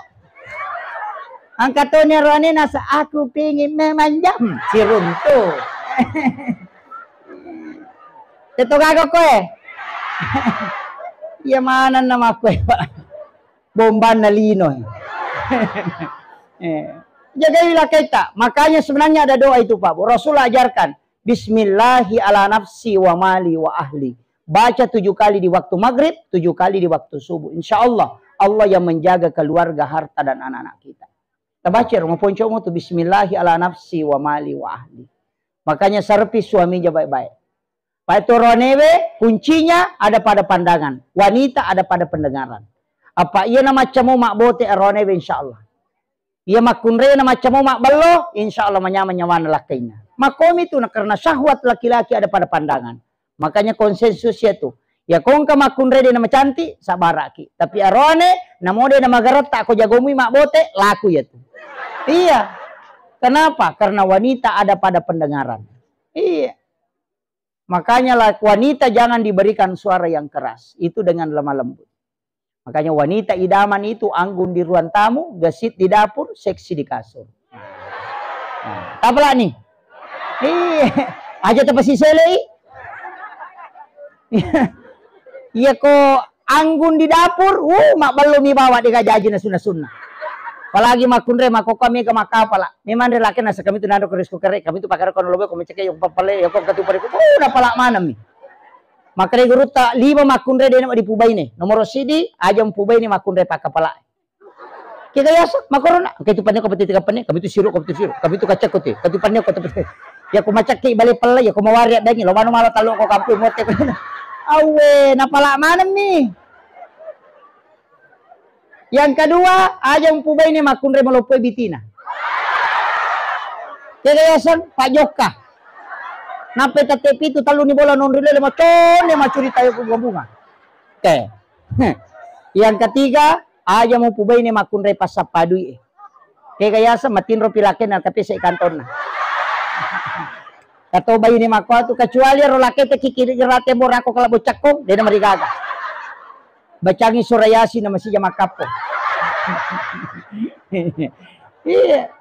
Angka toni aroane nasa, "Aku pengen memanja." Hmm, siruntu. Teto gaga koe. Iya manenna makkoe, Pak. Bombanna lino. Eh, jagai lakkaitta. Makanya sebenarnya ada doa itu, Pak, Bu. Rasul ajarkan, "Bismillahi ala nafsi wa mali wa ahli." Baca tujuh kali di waktu maghrib, tujuh kali di waktu subuh. Insya Allah, Allah yang menjaga keluarga, harta, dan anak-anak kita. Tabaca rumah poncomu tu, "Bismillahi ala nafsi wa mali wa ahli." Makanya servis suaminya baik-baik. Paetoroanewe kuncinya ada pada pandangan, wanita ada pada pendengaran. Apa iya na maccamu mabbote aroanewe, insya Allah. Iya makkunrai na maccamu mabbello, insya Allah manyameng nyawana lakkainna. Makkomi tu na, karena syahwat laki-laki ada pada pandangan. Makanya konsensus ya tu. Ya kongka makkunrai de na macantik, sabaraki. Tapi aroane, namo de na magaretta ko jagomui mabbote, laku ya tu. Iya. Kenapa? Karena wanita ada pada pendengaran. Iya. Makanya lah, wanita jangan diberikan suara yang keras. Itu dengan lemah lembut. Makanya wanita idaman itu anggun di ruang tamu, gesit di dapur, seksi di kasur. Nah, tapalani. Iya, aja tapasiselei. Iya ko anggun di dapur, uh, mabbellomi bawa dega jaji na sunna-sunna. Apalagi makkunrai makkokko mega makkapala. Memang relaken nasa kami tu nanro keris kukere, kami tu pakar kono lobo ko meceke yo papale yo ko katu pare ko. Uh, napala maneng mi. Makare gurutta lima makkunrai dena dipubaine. Nomoro sidi aja mupubaine makkunrai pakkapala. Kega yaseng, makkorona, engka itu panne ko peti tiga panne, kami tu siru, kami tu siru, kami tu kacek ko te, kami tu panne ko te. Ya ko macakki bale pella, ya ko mawari addangi, lo manu mala talo ko kampung motte. Awe, napala maneng mi. Yang kedua, aja mupubaine makkunrai maloppoi bitina. Kega yaseng, Pak Jokka. Nappa tette pitu tallu ni bola nonri lele macone macurita yo bunga-bunga. Oke. Yang ketiga, aja mupubaine makkunrai passappa dui'e. Kega yaseng matinro pi lakena tapi se kantonna. Kato baine makkuatu, kecuali ro lakete kikiri rate borako kala bocakkong, dena marigaga. Bacangi sura Yasin na masija makkappo. Iya.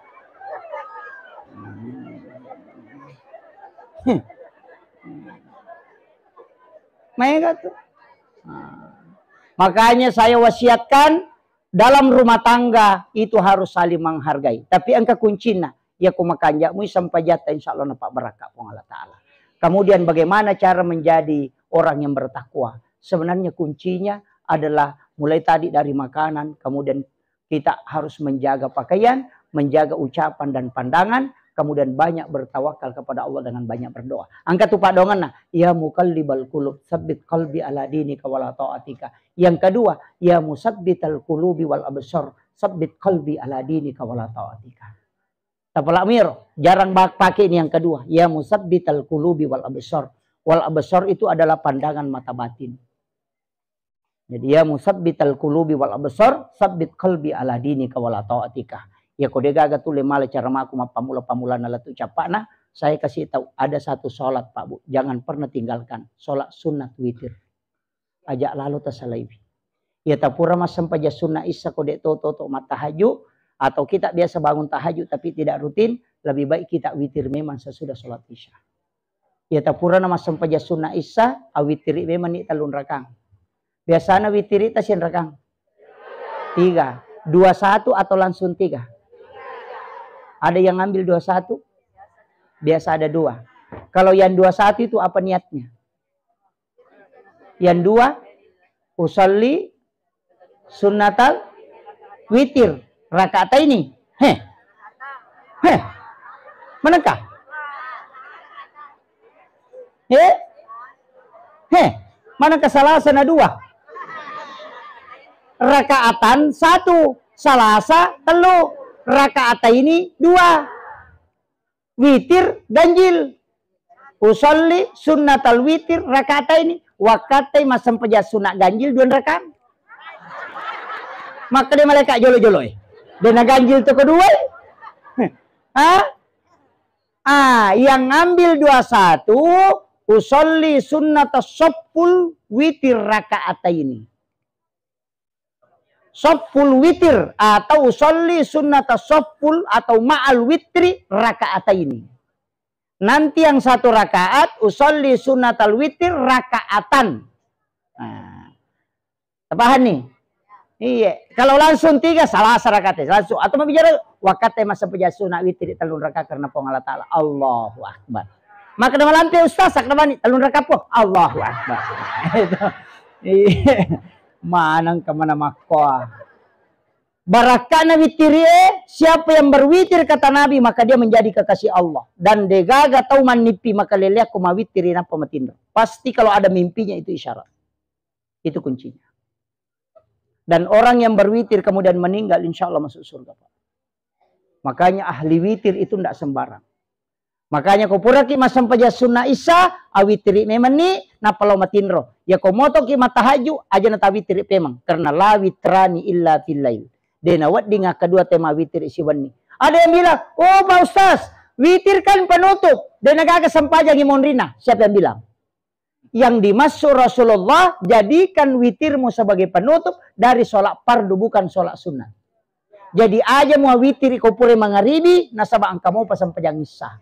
Maega tu. Ah. Makanya saya wasiatkan, dalam rumah tangga itu harus saling menghargai. Tapi engka kuncinya, ya ku makanjak mui sempajatta, insya Allah napabbarakka Puang Allah Ta'ala. Kemudian bagaimana cara menjadi orang yang bertakwa? Sebenarnya kuncinya adalah mulai tadi dari makanan, kemudian kita harus menjaga pakaian, menjaga ucapan dan pandangan, kemudian banyak bertawakal kepada Allah dengan banyak berdoa. Angka tu padonganna, "Ya muqallibal qulub, tsabbit qalbi ala dinika wala ta'atika." Yang kedua, "Ya musabbital qulubi wal absar, tsabbit qalbi ala dinika wala ta'atika." Tapalak miro, jarang bak-, pakai ini yang kedua, "Ya musabbital qulubi wal absar." Wal absar itu adalah pandangan mata batin. Jadi, "Ya musabbital qulubi wal absar, sabbit qalbi ala dinika wala ta'atika." Ya, ko degaga tule mala cara maku mappamula-pamulana latu capakna, saya kasih tahu, ada satu sholat, Pak Bu, jangan pernah tinggalkan. Sholat sunat witir. Aja lalo tasalaiwi. Ya, tapura massempajang sunat isya ko dek to, to, to mattahajud, atau kita biasa bangun tahajud tapi tidak rutin, lebih baik kita witir memang sesudah sholat isya. Ya, tapurana massempajang sunat isya, awitiri memang ni tellung rakang. Biasana witiri ta siang rakang? Tiga. Dua satu atau langsung tiga? Ada yang ambil dua satu? Biasa ada dua. Kalau yang dua satu itu apa niatnya? Yang dua, usalli sunnatal witir rakaat ini. Heh. Heh. Manengka? Heh. Heh. Manengka Salasa na dua? Rakaatan satu, Salasa tellu, rakaat ini dua. Witir ganjil. Usalli sunnatal witir rakaat ini. Wakkatai massempajang sunat ganjil dua rakang. Makkeda malaikat jolo-jolo e, dena ganjil to kedua e. Ha? Ah, yang ambil dua satu, usalli sunnata soppul witir rakaat ini. Soppul witir atau usalli sunnata soppul atau ma'al witri rakaat ini. Nanti yang satu rakaat, usalli sunnatal witir rakaatan. Nah, paham nih? Iya, kalau langsung tiga, Salasa rakaat, langsung. Atau mau bicara, wakkatai massempajang sunat witir tellung rakaat karena Puang Allah Ta'ala. Allahu Akbar. Maka nama lampe ustaz, sakna bani, tellung rakaat po. Allahu Akbar. Itu. Iya. Manang kemana makkoa. Barakkana witirie, siapa yang berwitir kata Nabi, maka dia menjadi kekasih Allah. Dan degaga tau mannipi maka leleakku mawitiri nappa matinro. Pasti kalau ada mimpinya itu isyarat. Itu kuncinya. Dan orang yang berwitir kemudian meninggal, insya Allah masuk surga, Pak. Makanya ahli witir itu ndak sembarang. Makanya ko puraki massempajang sunna isya, awitiri memenni, nappa lao matinro. Ya ko motoki mattahajju, aja natawitiri pemeng. Karena la witrani illa fil lail. De nawedding akkadua te mawitiri siwenni. Ada yang bilang, "Oh, Pak Ustaz, witir kan penutup. De nagaga sempajangi monrina." Siapa yang bilang? Yang dimaksud Rasulullah, jadikan witirmu sebagai penutup dari sholat fardu, bukan sholat sunnah. Jadi aja mua witiri ko pura mangaribi, nasaba engka mopa sempajang isya.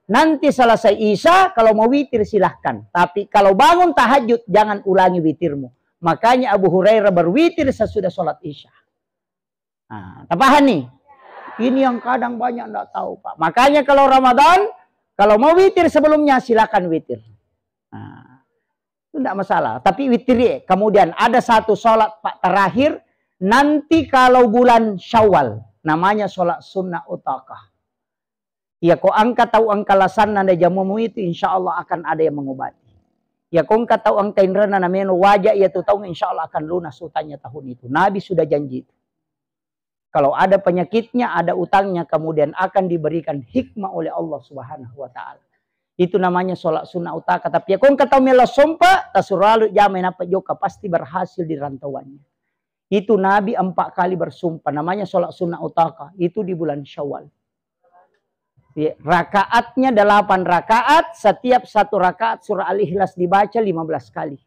Nanti selesai isya, kalau mau witir silahkan. Tapi kalau bangun tahajud, jangan ulangi witirmu. Makanya Abu Hurairah berwitir sesudah sholat isya. Nah, tapaham nih? Ini yang kadang banyak ndak tahu, Pak. Makanya kalau Ramadan, kalau mau witir sebelumnya, silakan witir. Nah, itu ndak masalah. Tapi witir ya. Kemudian ada satu sholat, Pak, terakhir, nanti kalau bulan Syawal, namanya sholat sunnah utakah. Iya, ko engka tau engka lasanna na jamumu itu, insya Allah akan ada yang mengobati. Iya, ko engka tau engka inrena na meno waja iya tu taung, insya Allah akan lunas utangnya tahun itu. Nabi sudah janji itu. Kalau ada penyakitnya, ada utangnya, kemudian akan diberikan hikmah oleh Allah Subhanahu wa Ta'ala. Itu namanya sholat sunnah utaka. Tapi ya, ko engka tau melo sompa, tasuralu jamai napa joka, pasti berhasil di rantauannya. Itu Nabi empat kali bersumpah, namanya sholat sunnah utaka. Itu di bulan Syawal. Ya, rakaatnya delapan rakaat, setiap satu rakaat surah Al-Ikhlas dibaca lima belas kali.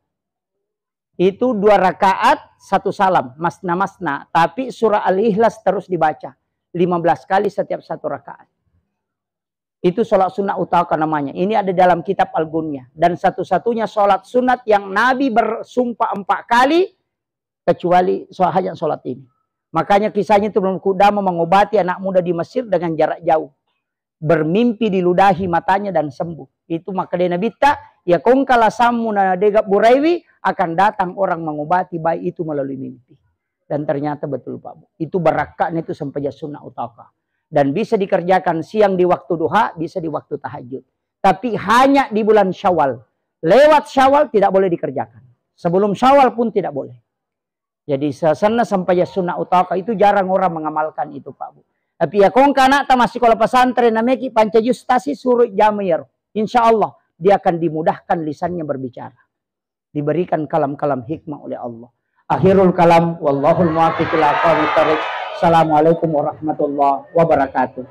Itu dua rakaat, satu salam, masna-masna. Tapi surah Al-Ikhlas terus dibaca lima belas kali setiap satu rakaat. Itu sholat sunnah utaka namanya. Ini ada dalam kitab Al-Gunyah. Dan satu-satunya sholat sunat yang Nabi bersumpah empat kali, kecuali so-, hanya sholat ini. Makanya kisahnya itu belum kudama mengobati anak muda di Mesir dengan jarak jauh. Bermimpi diludahi matanya dan sembuh. Itu makkeda Nabitta, ya kongkala sammu na dega buraiwi, akan datang orang mengobati baik itu melalui mimpi. Dan ternyata betul, Pak Bu. Itu barakka'na itu sempajang sunnah utaka. Dan bisa dikerjakan siang di waktu duha, bisa di waktu tahajud. Tapi hanya di bulan Syawal. Lewat Syawal tidak boleh dikerjakan. Sebelum Syawal pun tidak boleh. Jadi, sasenna sempajang sunnah utaka itu jarang orang mengamalkan itu, Pak Bu. Tapi ya kongka anakta massikola pesantren, nameki panca juz tasi, suruh jama iyaro. Insya Allah dia akan dimudahkan lisannya berbicara. Diberikan kalam-kalam hikmah oleh Allah. Akhirul kalam, wallahul muwaffiq ila aqwamit thariq. Assalamualaikum warahmatullahi wabarakatuh.